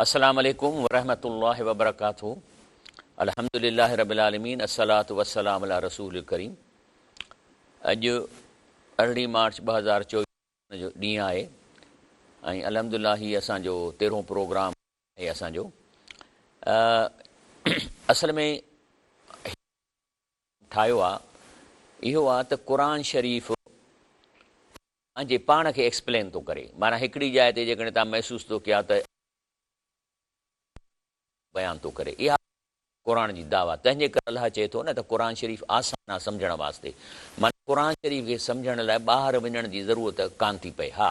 السلام عليڪم ورحمة الله وبرڪاته الحمد لله رب العالمين الصلوة والسلام علي رسول الڪريم اڄ 18 مارچ 2024 جو ڏينهن آهي ۽ الحمد لله هي اسان جو 13 پروگرام آهي اسان جو اصل ۾ ٺاهيو آ اهو آ ته قرآن شريف پنهنجي پاڻ کي ايڪسپلين ٿو ڪري معنيٰ هڪڙي جاء تي جيڪڏهن توهان محسوس ٿو ڪيا ته بيان ٿو ڪري اها قرآن جي دعويٰ تنهن جي ڪري الله چئي ٿو نه ته قرآن شريف آسان آ سمجهڻ واسطي معنيٰ قرآن شريف کي سمجهڻ لاء ٻاهر وڃڻ جي ضرورت ڪانه ٿي پئي ها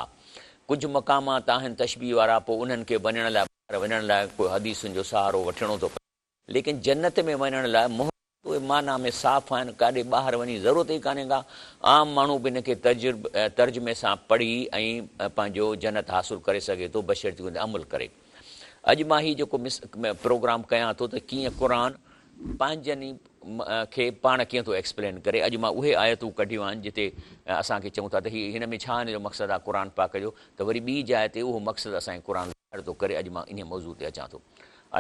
ڪجهه مقامات آهن تشبيهه وارا پوء انهن کي وڃڻ لاء ٻاهر وڃڻ لاء ڪو حديثن جو سهارو وٺڻو ٿو پئي ليڪن جنت ۾ وڃڻ لاء منهن اهي معنيٰ ۾ صاف آهن، ڪاڏي ٻاهر وڃي ضرورت ئي ڪانهي ڪا. عام ماڻهو به ان کي ترجمي سان پڙهي ۽ پنهنجو جنت حاصل ڪري سگهي ٿو بشرطيڪ ان تي عمل ڪري. اڄ مان هي جيڪو پروگرام ڪيان ٿو ته ڪيئن قرآن پنهنجن ئي کي پاڻ ڪيئن ٿو ايڪسپلين ڪري. اڄ مان اهي آيتون ڪڍيون آهن جتي اسان کي چئون ٿا ته هي هن ۾ ڇا هن جو مقصد آهي قرآن پاڪ جو ته وري ٻي جاء تي اهو مقصد اسان کي قرآن ظاهر ٿو ڪري. اڄ مان انهي موضوع تي اچان ٿو.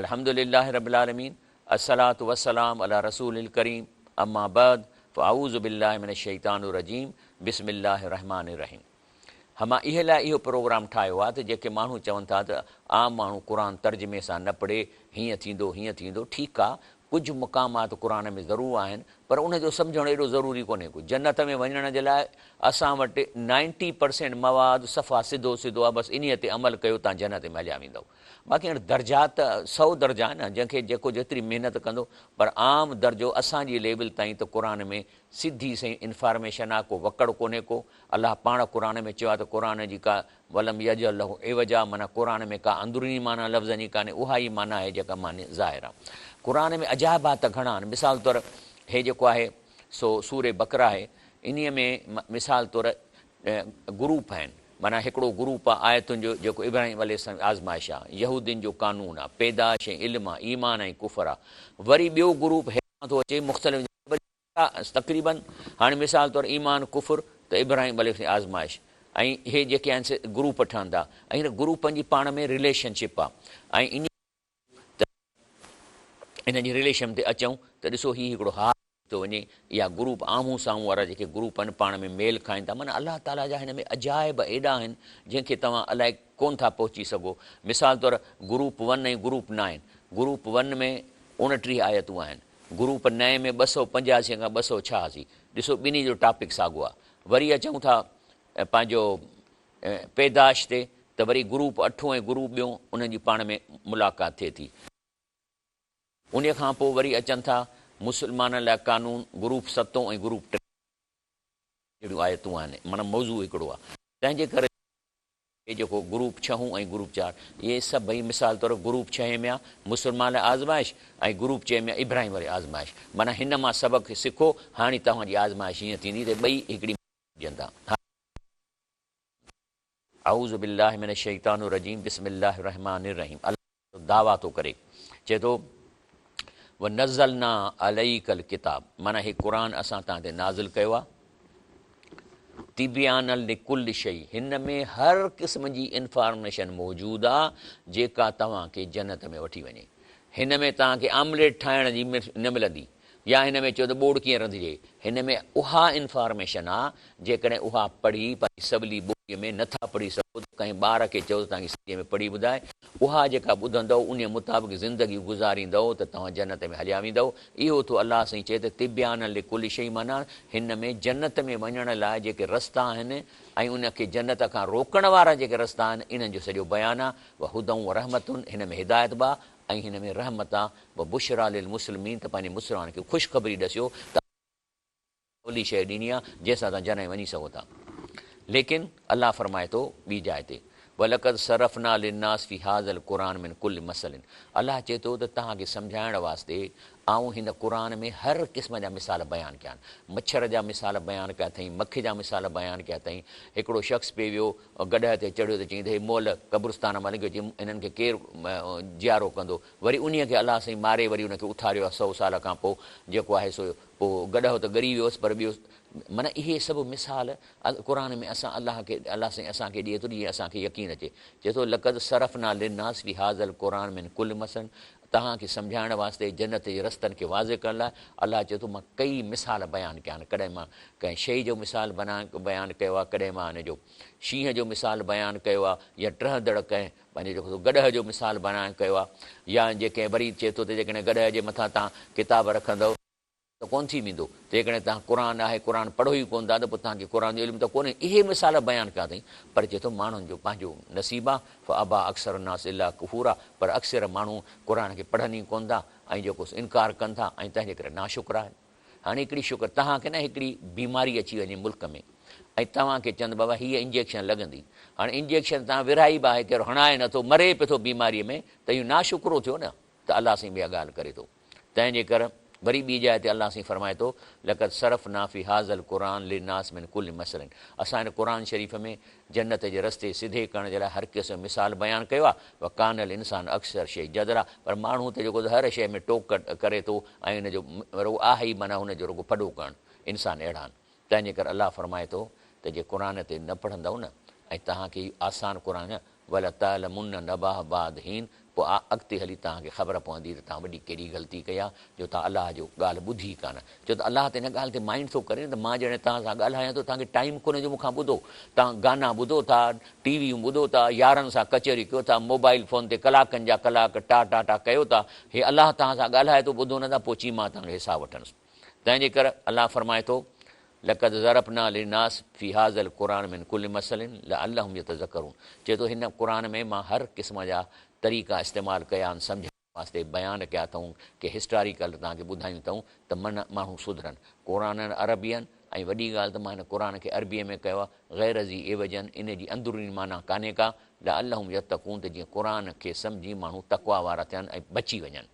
الحمد لله رب العالمين الصلوة والسلام علي رسول الڪريم اما بعد فاعوذ بالله من الشيطان الرجيم بسم الله الرحمٰن الرحيم مان اهي لاء اهو پروگرام ٺاهيو آهي ته جيڪي ماڻهو چون ٿا ته عام ماڻهو قرآن ترجمي سان نه پڙهي هيئن ٿيندو هيئن ٿيندو ٺيڪ آهي ڪجهه مقامات قرآن ۾ ضرور آهن پر ان جو سمجهڻ ايڏو ضروري ڪونهي ڪو جنت ۾ وڃڻ جي لاء اسان وٽ نائنٽي پرسينٽ مواد صفا سڌو سڌو آهي بس انهي تي عمل ڪيو تان جنت ۾ هليا ويندؤ باقي هاڻي درجا ته سئو درجا آهن نه جنهن کي جيڪو جيتري محنت ڪندو پر عام درجو اسان جي ليول تائين ته قرآن ۾ سڌي سئين انفارميشن آهي ڪو وڪڙ ڪونهي ڪو الله پاڻ قرآن ۾ چيو آهي ته قرآن جي ڪا ولم يجعل له عوجا معنيٰ قرآن ۾ ڪا اندروني معنيٰ لفظن جي ڪانهي اها ئي معنيٰ آهي جيڪا معنيٰ ظاهر آهي قرآن ۾ عجائبات ته گهڻا آهن مثال طور هي جيڪو آهي سو سورة بقره آهي انهي ۾ مثال طور گروپ آهن معنيٰ هڪڙو گروپ آ آيتن جو جيڪو ابراهيم عليه السلام جي آزمائش آ، يهودين جو قانون آ، پيدائش ۽ علم آ، ايمان ۽ ڪفر آ. وري ٻيو گروپ هيٺان ٿو اچي مختلف تقريباً هاڻي مثال طور ايمان ڪفر ته ابراهيم عليه السلام جي آزمائش ۽ هي جيڪي آهن سي گروپ ٺهن ٿا ۽ هن گروپن جي پاڻ ۾ رليشن شپ آ ۽ انهي ته انهن جي رليشن تي اچون ته ڏسو هي هڪڙو هار ٿو وڃي يا گروپ آمهون سامهون وارا جيڪي گروپ آهن پاڻ ۾ ميل کائن ٿا معنيٰ الله تعاليٰ جا هن ۾ عجائب ايڏا آهن جنهن کي توهان الائي ڪونه ٿا پهچي سگهو مثال طور group one ۽ group nine group one ۾ 29 آيتون آهن گروپ نائين ۾ 285 کان 286 ڏسو ٻنهي جو ٽاپڪ ساڳو آهي وري اچون ٿا پنهنجو پيدائش تي ته وري گروپ اٺون ۽ گروپ ٻيون انهن جي پاڻ ۾ ملاقات ٿئي ٿي. انهيء کان پوء وري اچن ٿا مسلمانن لاء قانون گروپ ستون ۽ گروپ ٽيون. جهڙيون آيتون آهن معنيٰ موضوع هڪڙو آهي تنهن جي ڪري هي جيڪو گروپ ڇهون ۽ گروپ چار اهي سڀئي مثال طور گروپ ڇهين ۾ آهي مسلمان لاء آزمائش ۽ گروپ چئين ۾ آهي ابراهيم واري آزمائش معنيٰ هن مان سبق سکو هاڻي توهان جي آزمائش هيئن ٿيندي ته ٻئي هڪڙي ڏين ٿا. اعوذ بالله من الشيطان الرجيم بسم الله الرحمٰن الرحيم الله دعويٰ ٿو ڪري چئي ٿو ونزلنا عليڪ الڪتاب معنيٰ هي قرآن اسان توهان تي نازل ڪيو آهي تبيانا لڪل شيء هن ۾ هر قسم جي انفارميشن موجود آ جيڪا توهان کي جنت ۾ وٺي وڃي هن ۾ توهان کي آمليٽ ٺاهڻ جي نه ملندي يا هن ۾ چيو ته ٻوڙ ڪيئن رنڌجي؟ هن ۾ اها انفارميشن آ، جيڪڏهن اها پڙهي پنهنجي سولي ٻوليء ۾ نه ٿا پڙهي سگهو ته ڪنهن ٻار کي چئو ته توهان کي سنڌيء ۾ پڙهي ٻڌائي. اها جيڪا ٻڌندؤ انهيء مطابق زندگي گذاريندؤ ته توهان جنت ۾ هليا ويندؤ. اهو ٿو الله سائين چئي ته تبيانا لڪل شيء معنيٰ هن ۾ جنت ۾ وڃڻ لاء جيڪي رستا آهن ۽ ان کي جنت کان روڪڻ وارا جيڪي رستا آهن انهن جو سڄو بيان آ. وهدًا ورحمة هن ۾ هدايت به آ ۽ هن ۾ رحمت آ، وبشريٰ للمسلمين ته پنهنجي مسلمانن کي خوشخبري ڏسيو ته اولي شيء ڏني آ جنهن سان توهان جنت ۾ وڃي سگهو ٿا. ليڪن الله فرمائي ٿو ٻي جاء تي ولقد صرفنا للناس في هذا القرآن من ڪل مثل الله چئي ٿو ته توهان کي سمجهائڻ واسطي آئون هن قرآن ۾ هر قسم جا مثال بيان ڪيا آهن. مڇر جا مثال بيان ڪيا اٿئين، مک جا مثال بيان ڪيا اٿئين. هڪڙو شخص پئي ويو، گڏهه تي چڙهيو ته چيائين ته هي مئل قبرستان مان لنگهيو، چيائين هنن کي ڪير جيارو ڪندو؟ وري انهيء کي الله سائين ماري وري ان کي اٿاريو آهي سئو سال کان پوء جيڪو آهي سو پوء گڏهه ته ڳري ويو هوس پر ٻيو معنيٰ اهي سڀ مثال قرآن ۾ اسان الله کي الله سائين اسان کي ڏئي ٿو جيئن اسان کي يقين اچي. چئي ٿو لقد صرفنا للناس في هذا القرآن من ڪل مثل توهان کي سمجهائڻ واسطي جنت جي رستن کي واضح ڪرڻ لاء الله چئي ٿو مان ڪئي مثال بيان ڪيا آهن ڪڏهن مان ڪنهن شيء جو مثال بيان ڪيو آهي ڪڏهن مان ان جو شينهن جو مثال بيان ڪيو آهي يا ٽهندڙ ڪنهن پنهنجو جيڪو سو گڏهه جو مثال بيان ڪيو آهي يا جيڪڏهن وري چئي ٿو ته جيڪڏهن گڏهه جي مٿان توهان ڪتاب رکندؤ ته ڪونه ٿي ويندو، جيڪڏهن توهان قرآن آهي قرآن پڙهو ئي ڪونه ٿا ته پوء توهان کي قرآن جو علم ته ڪونهي، اهي مثال بيان ڪيا اٿئين، پر چئي ٿو ماڻهن جو پنهنجو نصيب آهي، فابيٰ اڪثر الناس الا ڪفورا، پر اڪثر ماڻهو قرآن کي پڙهن ئي ڪونه ٿا ۽ جيڪو سو انڪار ڪن ٿا ۽ تنهن جي ڪري ناشڪر آهن. هاڻي هڪڙي شڪر توهان کي نه هڪڙي بيماري اچي وڃي ملڪ ۾ ۽ توهان کي چون ته بابا هيء انجيڪشن لڳندي، هاڻي انجيڪشن توهان ورهائي به آهي ڪير هڻائي نٿو مري پئي ٿو بيماريء ۾ ته اهو ناشڪرو ٿيو نه. ته الله سائين به اها ڳالهه ڪري ٿو. تنهن جي ڪر وري ٻي جاء تي الله سائين فرمائي ٿو، لقد صرفنا في هذا القرآن للناس من ڪل مثل اسان هن قرآن شريف ۾ جنت جي رستي سڌي ڪرڻ جي لاء هر قسم جو مثال بيان ڪيو آهي، وڪان الانسان اڪثر شيء جدلا پر ماڻهو ته جيڪو هر شيء ۾ ٽوڪ ڪري ٿو ۽ ان جو رڳو آهي ئي معنيٰ هن جو رڳو ڦڏو ڪرڻ، انسان اهڙا آهن. تنهن جي ڪر الله فرمائي ٿو ته جي قرآن تي نه پڙهندؤ نه ۽ توهان کي هي آسان قرآن ولتعلمن نباه بعد حين پوء اڳتي هلي توهان کي خبر پوندي ته توهان وڏي ڪيڏي غلطي ڪئي آهي جو توهان الله جو ڳالهه ٻڌي ئي ڪانه ڇو ته الله ته ان ڳالهه تي مائنڊ ٿو ڪري نه ته مان جڏهن توهان سان ڳالهايان ٿو توهان کي ٽائيم ڪونهي جو مون کان ٻڌو توهان گانا ٻڌو ٿا ٽي ويون ٻڌو ٿا يارن سان ڪچهري ڪيو ٿا موبائل فون تي ڪلاڪن جا ڪلاڪ ٽا ٽا ٽا ڪيو ٿا هي الله توهان سان ڳالهائي ٿو ٻڌو نه ٿا پوء چي مان توهان کي حساب وٺندس تنهن جي ڪر الله فرمائي ٿو، لقد ضربنا للناس في هذا القرآن من ڪل مثل لعلهم يتذڪرون چئي ٿو هن قرآن ۾ مان هر قسم جا طريقا استعمال ڪيا آهن سمجهائڻ واسطي بيان ڪيا اٿئون ڪي هسٽاريڪل توهان کي ٻڌايون اٿئون ته من ماڻهو سڌرن قرآن عربيا ۽ وڏي ڳالهه ته مان هن قرآن کي عربيء ۾ ڪيو آهي غير ذي عوج ان جي اندروني معنيٰ ڪانهي ڪا لعلهم يتقون ته جيئن قرآن کي سمجهي ماڻهو تقويٰ وارا ٿين ۽ بچي وڃن.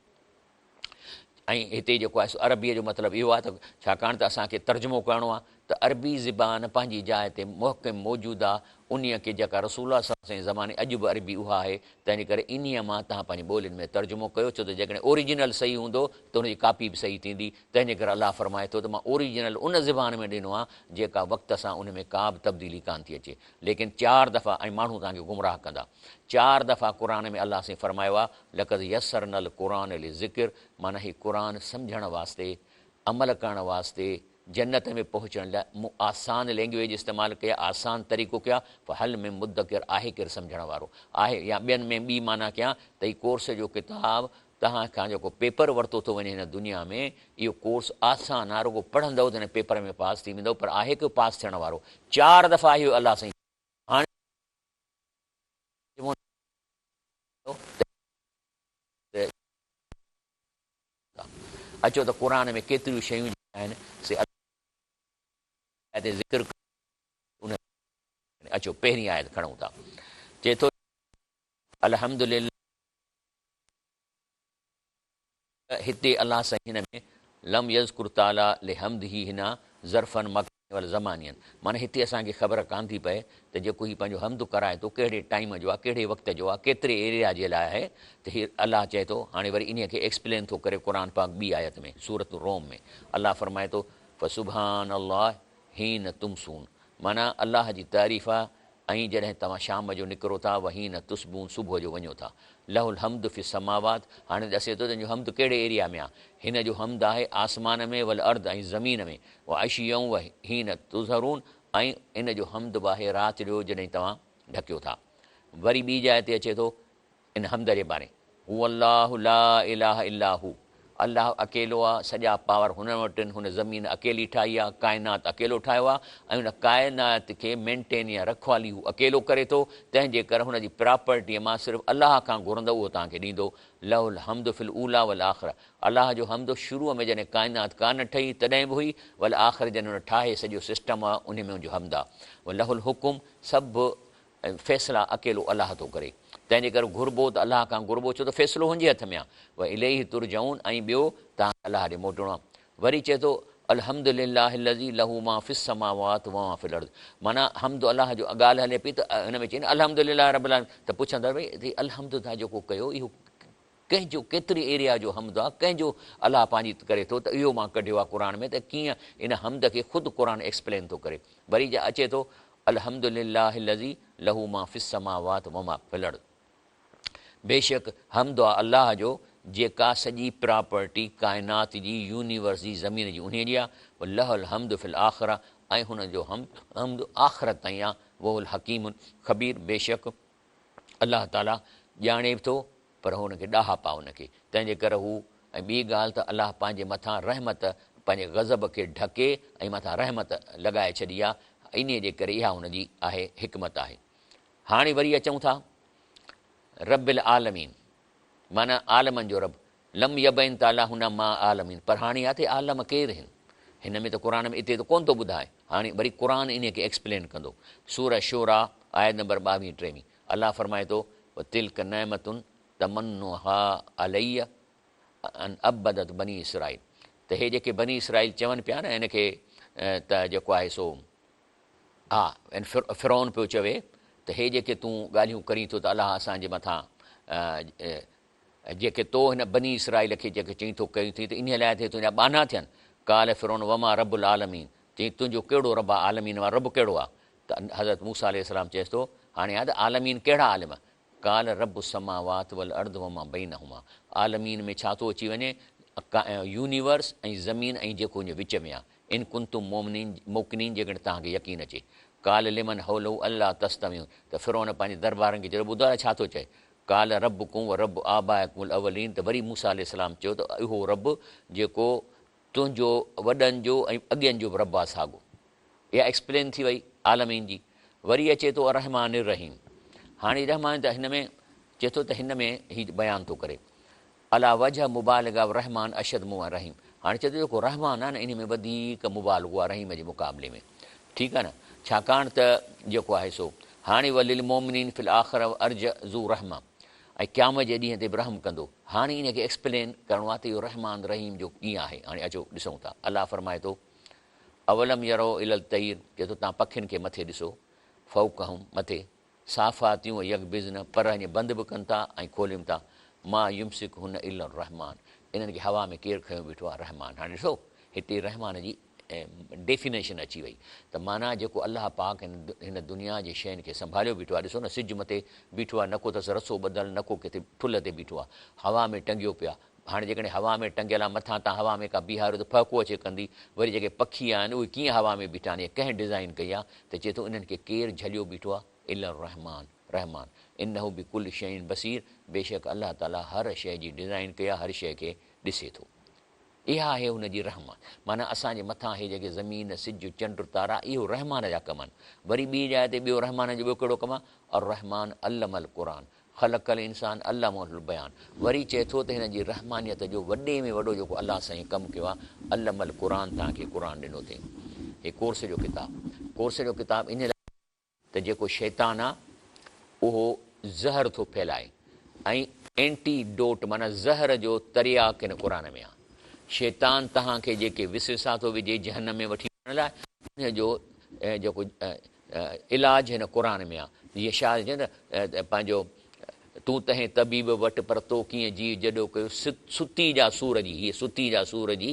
۽ هتي جيڪو آهي سو عربيء جو مطلب اهو آهي ته ڇاڪاڻ ته اسان کي ترجمو ڪرڻو آهي ته عربي زبان پنهنجي جاء تي محڪم موجود آهي انهيء کي جيڪا رسول الله صلي الله عليه وسلم جي زماني اڄ به عربي اها آهي تنهن جي ڪري انهيء مان توهان پنهنجي ٻولين ۾ ترجمو ڪيو ڇو ته جيڪڏهن اوريجنل صحيح هوندو ته ان جي ڪاپي به صحيح ٿيندي تنهن جي ڪري الله فرمائي ٿو ته مان اوريجنل ان زبان ۾ ڏنو آهي جيڪا وقت سان ان ۾ ڪا به تبديلي ڪانه ٿي اچي ليڪن چار دفعا ۽ ماڻهو توهان کي گمراهه ڪندا چار دفعا قرآن ۾ الله سائين فرمايو آهي لقد يسرنا القرآن للذڪر معنيٰ هي قرآن سمجهڻ واسطي، عمل ڪرڻ واسطي، جنت ۾ پهچڻ لاء مون آسان لينگويج استعمال ڪئي آهي، آسان طريقو ڪيو آهي، فهل من مدڪر آهي ڪير سمجهڻ وارو آهي يا ٻين ۾ ٻي معنيٰ ڪيان ته هي ڪورس جو ڪتاب توهان کان جيڪو پيپر ورتو ٿو وڃي هن دنيا ۾ اهو ڪورس آسان آهي رڳو پڙهندؤ ته هن پيپر ۾ پاس ٿي ويندؤ پر آهي ڪيو پاس ٿيڻ وارو چار دفعا اهو الله سائين هاڻي اچو ته قرآن ۾ ڪيتريون شيون جيڪي آهن سي الله تي ذڪر ان اچو پهرين آيت کڻون ٿا چئي ٿو الحمدلله هتي الله سائين هن ۾ لم يذڪر تعاليٰ لحمده هنا ظرفا مڪانيا ولا زمانيا معنيٰ هتي اسان کي خبر ڪانه ٿي پئي ته جيڪو هي پنهنجو حمد ڪرائي ٿو ڪهڙي ٽائيم جو آهي ڪهڙي وقت جو آهي ڪيتري ايريا جي لاء آهي ته هي الله چئي ٿو هاڻي وري انهيء کي ايڪسپلين ٿو ڪري قرآن پاڪ ٻي آيت ۾ سورة الروم ۾ الله فرمائي ٿو فسبحان الله حين تمسون معنيٰ الله جي تعريف آهي ۽ جڏهن توهان شام جو نڪرو ٿا، وحين تصبحون صبح جو وڃو ٿا. له الحمد في السماوات هاڻي ڏسي ٿو ته ان جو حمد ڪهڙي ايريا ۾ آهي. هن جو حمد آهي آسمان ۾ والارض ۽ زمين ۾ وعشيا وحين تظهرون ۽ ان جو حمد به آهي رات جو جڏهن توهان ڍڪيو ٿا. وري ٻي جاء تي اچي ٿو ان حمد جي باري هو الله لا اله الا هو الله اڪيلو آ سڄا پاور هن وٽ آهن هن زمين اڪيلي ٺاهي آ ڪائنات اڪيلو ٺاهيو آ ۽ ان ڪائنات کي مينٽين يا رکوالي هو اڪيلو ڪري ٿو تنهن جي ڪري هن جي پراپرٽي مان صرف الله کان گهرندؤ اهو توهان کي ڏيندو له الحمد في الاوليٰ والآخرة الله جو حمد شروع ۾ جڏهن ڪائنات ڪا نه ٺهي تڏهن به هئي والآخرة جڏهن هن ٺاهي سڄو سسٽم آ انهي ۾ ان جو حمد آ وله الحڪم سڀ ۽ فيصلا اڪيلو الله ٿو ڪري. تنهن جي ڪري گهربو ته الله کان گهربو ڇو ته فيصلو هن جي هٿ ۾ آهي. واليه ترجعون ۽ ٻيو توهان کي الله ڏي موٽڻو آهي. وري چئي ٿو الحمد لله الذي له ما في السماوات وما في الارض معنيٰ حمد الله جو ڳالهه هلي پئي ته هن ۾ چئي نه الحمد لله رب العالمين ته پڇن ٿا ڀئي هي الحمد تان جيڪو ڪيو اهو ڪنهن جو ڪيتري ايريا جو حمد آ ڪنهن جو الله پنهنجي ڪري ٿو ته اهو مان ڪڍيو آ قرآن ۾ ته ڪيئن ان حمد کي خود قرآن ايڪسپلين ٿو ڪري وري جا اچي ٿو الحمد لله الذي له ما في السماوات وما في الارض بيشڪ حمد آ الله جو جيڪا سڄي پراپرٽي ڪائنات جي يونيورس جي زمين جي انهي جي آ وله الحمد في الاخره ۽ هن جو حمد آخرت تائين آ وهو الحڪيم الخبير بيشڪ الله تعالي ڄاڻي به ٿو پر هن کي ڏاهپ آ ان کي تنهن جي ڪري هو ۽ ٻي ڳالهه ته الله پنهنجي مٿان رحمت پنهنجي غضب کي ڍڪي ۽ مٿان رحمت لڳائي ڇڏي آ انهي جي ڪري اها هن جي آهي حڪمت آهي. هاڻي وري اچون ٿا رب العالمين معنيٰ عالمن جو رب لم يبين تعاليٰ هنا ما عالمين پر هاڻي آ ته عالم ڪير هن هن ۾ ته قرآن ۾ اتي ته ڪونه ٿو ٻڌائي هاڻي وري قرآن انهي کي ايڪسپلين ڪندو سورة شعراء آيت نمبر ٻاويهه ٽيويهه الله فرمائي ٿو وتلک نعمة تمنها علي ان عبدت بني اسرائيل ته هي جيڪي بني اسرائيل چون پيا نه هن کي ته جيڪو آهي سو ها ۽ فرعون پيو چوي ته هي جيڪي تون ڳالهيون ڪرين ٿو ته الله اسان جي مٿان جيڪي تو هن بني اسرائيل کي جيڪي چئين ٿو ڪيون ٿي ته انهيء لاء ته تنهنجا ٻانها ٿين. قال فرعون وما رب العالمين چيائين تنهنجو ڪهڙو رب آهي عالمين وارو رب ڪهڙو آهي؟ ته حضرت موسيٰ عليه السلام چيس ٿو هاڻي آ ته عالمين ڪهڙا عالم؟ قال رب السماوات والارض وما بينهما عالمين ۾ ڇا ٿو اچي وڃي يونيورس ۽ زمين ۽ جيڪو ان جي وچ ۾ آهي ان ڪنتم مومنين موقنين جيڪڏهن توهان کي يقين اچي قال لمن حوله الا تستمعون ته فرعون پنهنجي دربارن کي چيو ٻڌو ڇا ٿو چئي قال ربڪم ورب آبائڪم الاولين ته وري موسيٰ عليه السلام چيو ته اهو رب جيڪو تنهنجو وڏن جو ۽ اڳين جو به رب آ ساڳو. اها ايڪسپلين ٿي وئي عالمين جي. وري اچي ٿو الرحمٰن الرحيم. هاڻي رحمان ته هن ۾ چئي ٿو ته هن ۾ هي بيان ٿو ڪري. عليٰ وجه مبالغه الرحمٰن اشد من الرحيم. هاڻي چئي ٿو جيڪو رحمان آ نه انهي ۾ وڌيڪ مبالغو آ رحيم جي مقابلي ۾. ٺيڪ آ نه. ڇاڪاڻ ته جيڪو آهي سو هاڻي وللمومنين في الاخره ارجع ذو رحمه ۽ قيامت جي ڏينهن تي به رحم ڪندو. هاڻي ان کي ايڪسپلين ڪرڻو آهي ته اهو رحمان رحيم جو ڪيئن آهي. هاڻي اچو ڏسون ٿا. الله فرمائي ٿو اولم يروا الي الطير چئي ٿو توهان پکين کي مٿي ڏسو فوقهم مٿي صافاتيون و يقبضن پر ائين بند به ڪن ٿا ۽ کولين ٿا ما يمسڪهن الا الرحمان انهن کي هوا ۾ ڪير کنيو بيٺو آهي رحمان هاڻي ڏسو هتي رحمان جي ڊيفينيشن اچي وئي ته معنيٰ جيڪو الله پاڪ هن دنيا جي شين کي سنڀاليو بيٺو آهي ڏسو نه سج مٿي بيٺو آهي نه ڪو اٿس رسو ٻڌل نه ڪو ڪٿي ٺلهه تي بيٺو آهي هوا ۾ ٽنگيو پيو آهي هاڻي جيڪڏهن هوا ۾ ٽنگيل آهي مٿان تان هوا ۾ ڪا بيهاريو ته ڦهڪو اچي ڪندي وري جيڪي پکي آهن اهي ڪيئن هوا ۾ بيٺا آهن يا ڪنهن ڊزائين ڪئي آهي ته چئي ٿو انهن کي ڪير جهليو بيٺو آهي الا الرحمان رحمان انه بڪل شيء بصير بيشڪ الله تعالي هر شيء جي ڊزائين ڪئي آهي هر شيء کي ڏسي ٿو. اها آهي هن جي رحمت. معنيٰ اسان جي مٿان هي جيڪي زمين، سج، چنڊ، تارا اهو رحمان جا ڪم آهن. وري ٻي جاء تي ٻيو رحمان جو ٻيو ڪهڙو ڪم آهي؟ الرحمان علم القرآن خلق الانسان علمه البيان وري چئي ٿو ته هن جي رحمانيت جو وڏي ۾ وڏو جيڪو الله سائين ڪم ڪيو آهي علم القرآن توهان کي قرآن ڏنو اٿئي. هي ڪورس جو ڪتاب ڪورس جو ڪتاب انهي لاء ته جيڪو شيطان آ اهو زهر ٿو ڦهلائي ۽ اينٽي ڊوٽ معنيٰ زهر جو ترياق هن قرآن ۾ آ. شيطان توهان کي جيڪي وسوسا ٿو وجهي جهنم ۾ وٺي وڃڻ لاء ان جو جيڪو علاج هن قرآن ۾ آ. جيئن شاهه چيو نه پنهنجو تون تنهن طبيب وٽ پر تو ڪيئن جيء جڏو ڪيو ستي جا سور جي هيء ستي جا سور جي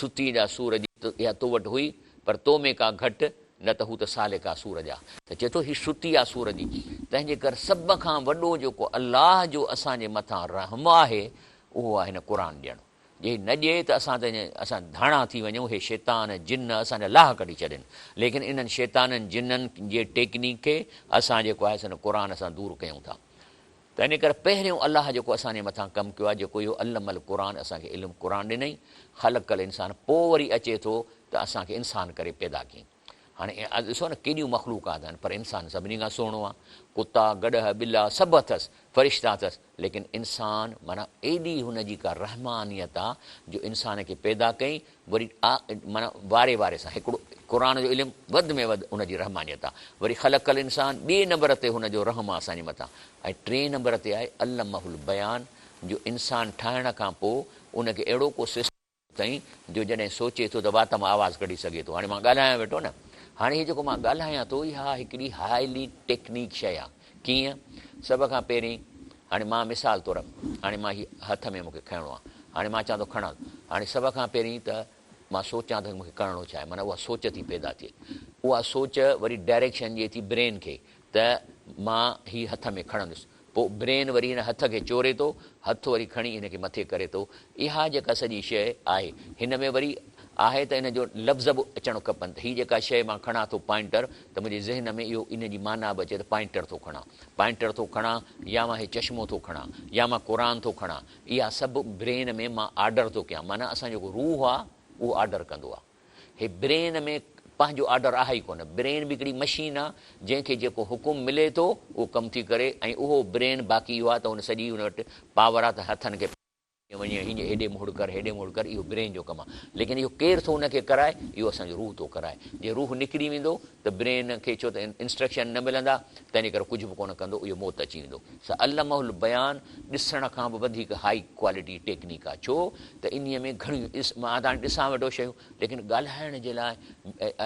ستي جا سور جي اها تو وٽ هئي پر تو ۾ ڪا گهٽ نه ته هو ته سالڪ آ سور جا ته چئي ٿو هي ستي آ سور جي تنهن جي ڪر سڀ کان وڏو جيڪو الله جو اسان جي مٿان رحم آهي اهو آهي هن قرآن ڏيڻ جي نه ڏئي ته اسان ته اسان ڌاڻا ٿي وڃون هي شيطان جن اسان جا لاهه ڪڍي ڇڏين ليڪن انهن شيطانن جنن جي ٽيڪنيڪ کي اسان جيڪو آهي سو هن قرآن سان دور ڪيون ٿا ته ان ڪري پهريون الله جيڪو اسان جي مٿان ڪم ڪيو آهي جيڪو اهو علم القرآن اسان کي علم قرآن ڏنائين خلق الانسان پوء وري اچي ٿو ته اسان کي انسان ڪري پيدا ڪيائين. هاڻي ڏسو نه ڪيڏيون مخلوقات آهن پر انسان سڀني کان سهڻو آهي. ڪتا، گڏهه، ٻلا سڀ اٿس، فرشتا اٿس ليڪن انسان معنيٰ ايڏي هن جي ڪا رحمانيت آ جو انسان کي پيدا ڪيائين وري معنيٰ واري واري سان هڪڙو قرآن جو علم وڌ ۾ وڌ ان جي رحمانيت آ. وري خلق الانسان ٻئي نمبر تي هن جو رحم آ اسان جي مٿان ۽ ٽئين نمبر تي آهي علمه البيان جو انسان ٺاهڻ کان پوء ان کي اهڙو ڪو سسٽم اٿئين جو جڏهن سوچي ٿو ته وات مان آواز ڪڍي سگهي ٿو. هاڻي مان ڳالهايان ويٺو نه. هاڻي هي جيڪو مان ڳالهايان ٿو اها هڪڙي هائلي ٽيڪنيڪ شيء آ. ڪيئن؟ سڀ کان پهرين هاڻي مان مثال طور هاڻي مان هي هٿ ۾ مون کي کڻڻو آ. هاڻي مان چوان ٿو کڻان. هاڻي سڀ کان پهرين ته مان سوچان ٿو مون کي ڪرڻو ڇا آهي. معنيٰ اها سوچ ٿي پيدا ٿئي. اها سوچ وري ڊائريڪشن ڏئي ٿي برين کي ته مان هي هٿ ۾ کڻندس. پوء برين وري هن هٿ کي چوري ٿو، هٿ وري کڻي هن کي مٿي ڪري ٿو. اها جيڪا سڄي شيء آهي، هن ۾ وري آهي ته ان جو لفظ به اچڻ کپن ته هي جيڪا شيء مان کڻان ٿو پوائنٽر ته منهنجي ذهن ۾ اهو ان جي معنيٰ به اچي ته پوائنٽر ٿو کڻان، پوائنٽر ٿو کڻان يا مان هي چشمو ٿو کڻان يا مان قرآن ٿو کڻان. اها سڀ برين ۾ مان آرڊر ٿو ڪيان معنيٰ اسان جو جيڪو روح آهي اهو آرڊر ڪندو آهي. هي برين ۾ پنهنجو آرڊر آهي ئي ڪونه. برين به هڪڙي مشين آ جنهن کي جيڪو حڪم ملي ٿو اهو ڪم ٿي ڪري ۽ اهو برين باقي اهو آ ته هن سڄي هن وٽ پاور آ ته هٿن کي وڃي هيئن هيڏي موڙ ڪر هيڏي موڙ ڪر اهو برين جو ڪم آ ليڪن اهو ڪير ٿو ان کي ڪرائي اهو اسان جو روح ٿو ڪرائي جي روح نڪري ويندو ته برين کي ڇو ته انسٽرڪشن نه ملندا تنهن ڪري ڪجهه به ڪونه ڪندو اهو موت اچي ويندو. سا علمه البيان ڏسڻ کان به وڌيڪ هائي ڪوالٽي ٽيڪنيڪ آ ڇو ته انهي ۾ گهڻيون مان ته هاڻي ڏسان ويٺو شيون ليڪن ڳالهائڻ جي لاء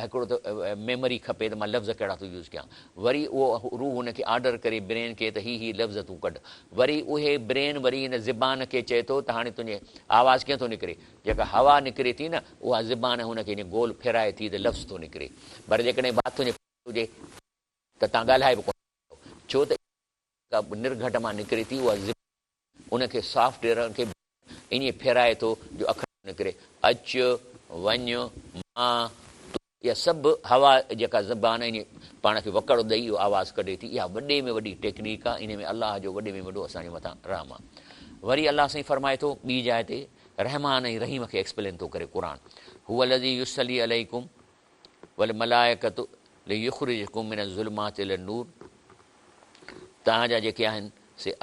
هڪڙو ته ميموري کپي ته مان لفظ ڪهڙا ٿو يوز ڪيان وري اهو روح ان کي آرڊر ڪري برين کي ته هي هي لفظ تون ڪڍ وري اهي برين وري هن زبان کي چئي ٿو ته هاڻي تنهنجي آواز ڪيئن ٿو نڪري جيڪا هوا نڪري ٿي نه اها زبان هن کي ائين گول ڦيرائي ٿي ته لفظ ٿو نڪري پر جيڪڏهن وات تنهنجي هجي ته تان ڳالهائي به ڪونه سگهندؤ ڇو ته جيڪا نرگهٽ مان نڪري ٿي اها زبان ان کي سافٽ ويئر کي ائين ڦيرائي ٿو جو اکر ٿو نڪري اچ، وڃ، مان، تون اها سڀ هوا جيڪا زبان ائين پاڻ کي وڪڙ ڏئي اهو آواز ڪڍي ٿي اها وڏي ۾ وڏي ٽيڪنيڪ آهي انهي ۾ الله جو وڏي ۾ وڏو اسان جي مٿان رحم آهي وري الله سائين فرمائي ٿو ٻي جاء تي رحمان ۽ رحيم کي ايڪسپلين ٿو ڪري قرآن هو الذي يصلي عليڪم والملائڪة ليخرجڪم من الظلمات الي النور توهان جا جيڪي آهن سي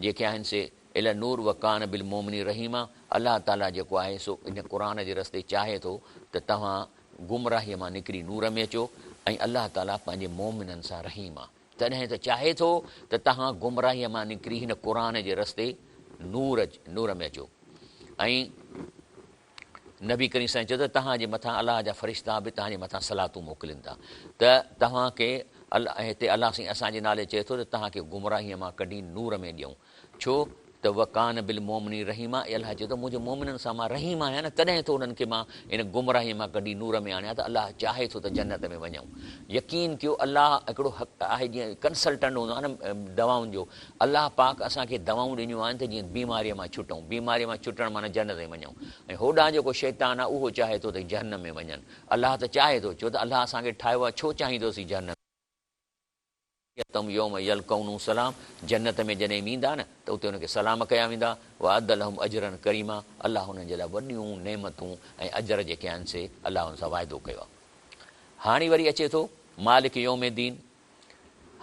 جيڪي آهن سي الي النور وڪان بالمومنين رحيما الله تعالي جيڪو آهي سو ان قرآن جي رستي چاهي ٿو ته توهان گمراهي مان نڪري نور ۾ اچو ۽ الله تعالي پنهنجي مومنن سان رحيم آهي تڏهن ته چاهي ٿو ته توهان گمراهي مان نڪري هن قرآن جي رستي نور نور ۾ اچو ۽ نبي ڪريم سائين چيو ته توهان جي مٿان الله جا فرشتا به توهان جي مٿان صلاتون موڪلين ٿا ته توهان کي هتي الله سائين اسان جي نالي چئي ٿو ته توهان کي گمراهيء مان ڪڍي نور ۾ ڏيون ڇو ته وڪان بالمومنين رحيما اي الله چئي ٿو منهنجي مومنن سان مان رحيم آهيان نه تڏهن ٿو انهن کي مان ان گمراهيء مان ڪڍي نور ۾ آڻيان ته الله چاهي ٿو ته جنت ۾ وڃون يقين ڪيو الله هڪڙو حق آهي جيئن ڪنسلٽنٽ هوندو آهي نه دوائن جو الله پاڪ اسان کي دوائون ڏنيون آهن ته جيئن بيماريء مان ڇٽون، بيماريء مان ڇٽڻ معنيٰ جنت ۾ وڃون ۽ هوڏانهن جيڪو شيطان آهي اهو چاهي ٿو ته جهنم ۾ وڃن. الله ته چاهي ٿو، ڇو ته الله اسان کي ٺاهيو آهي، ڇو چاهيندو اسين جهنم ۾. تحيتهم يوم يلقونه سلام جنت ۾ جڏهن ويندا نه ته اتي انهن کي سلام ڪيا ويندا، واعد لهم اجرا ڪريما الله انهن جي لاء وڏيون نعمتون ۽ اجر جيڪي آهن سي الله انهن سان واعدو ڪيو آهي. هاڻي وري اچي ٿو مالڪ يوم الدين